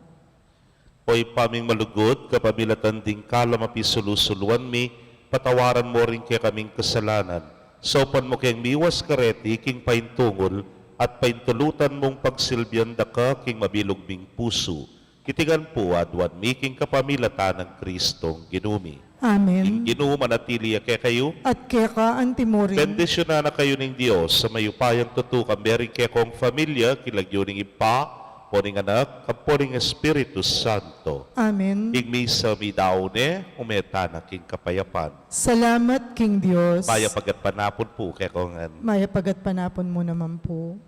O Ibpa ming malugud, kapamilatan ding kalam a pisulu-suluan mi, patawaran mu ring kekaming kasalanan. Saupan mu keng miwas kareti king paintungul, at paintulutan mung pagsilbian daka king mabilug ming pusu. Keti ngan pu aduan mi king kapamilatan nang Kristong Ginu mi. Amen. Ing Ginu manatili ya kekayu. At keka antimurin. Bendisyunan na kayu ning Dios a mayupayang tutu, kambe ring kekong familia, king lagyu ning Ibpa, Ampo ning Anak, ampo ning Espiritu Santo. Amen. Ing misa meyari ne, ume tana king kapayapan. Salamat king Dios. Mayap a gatpanapun pu kekongan. Mayap a gatpanapun mu naman pu.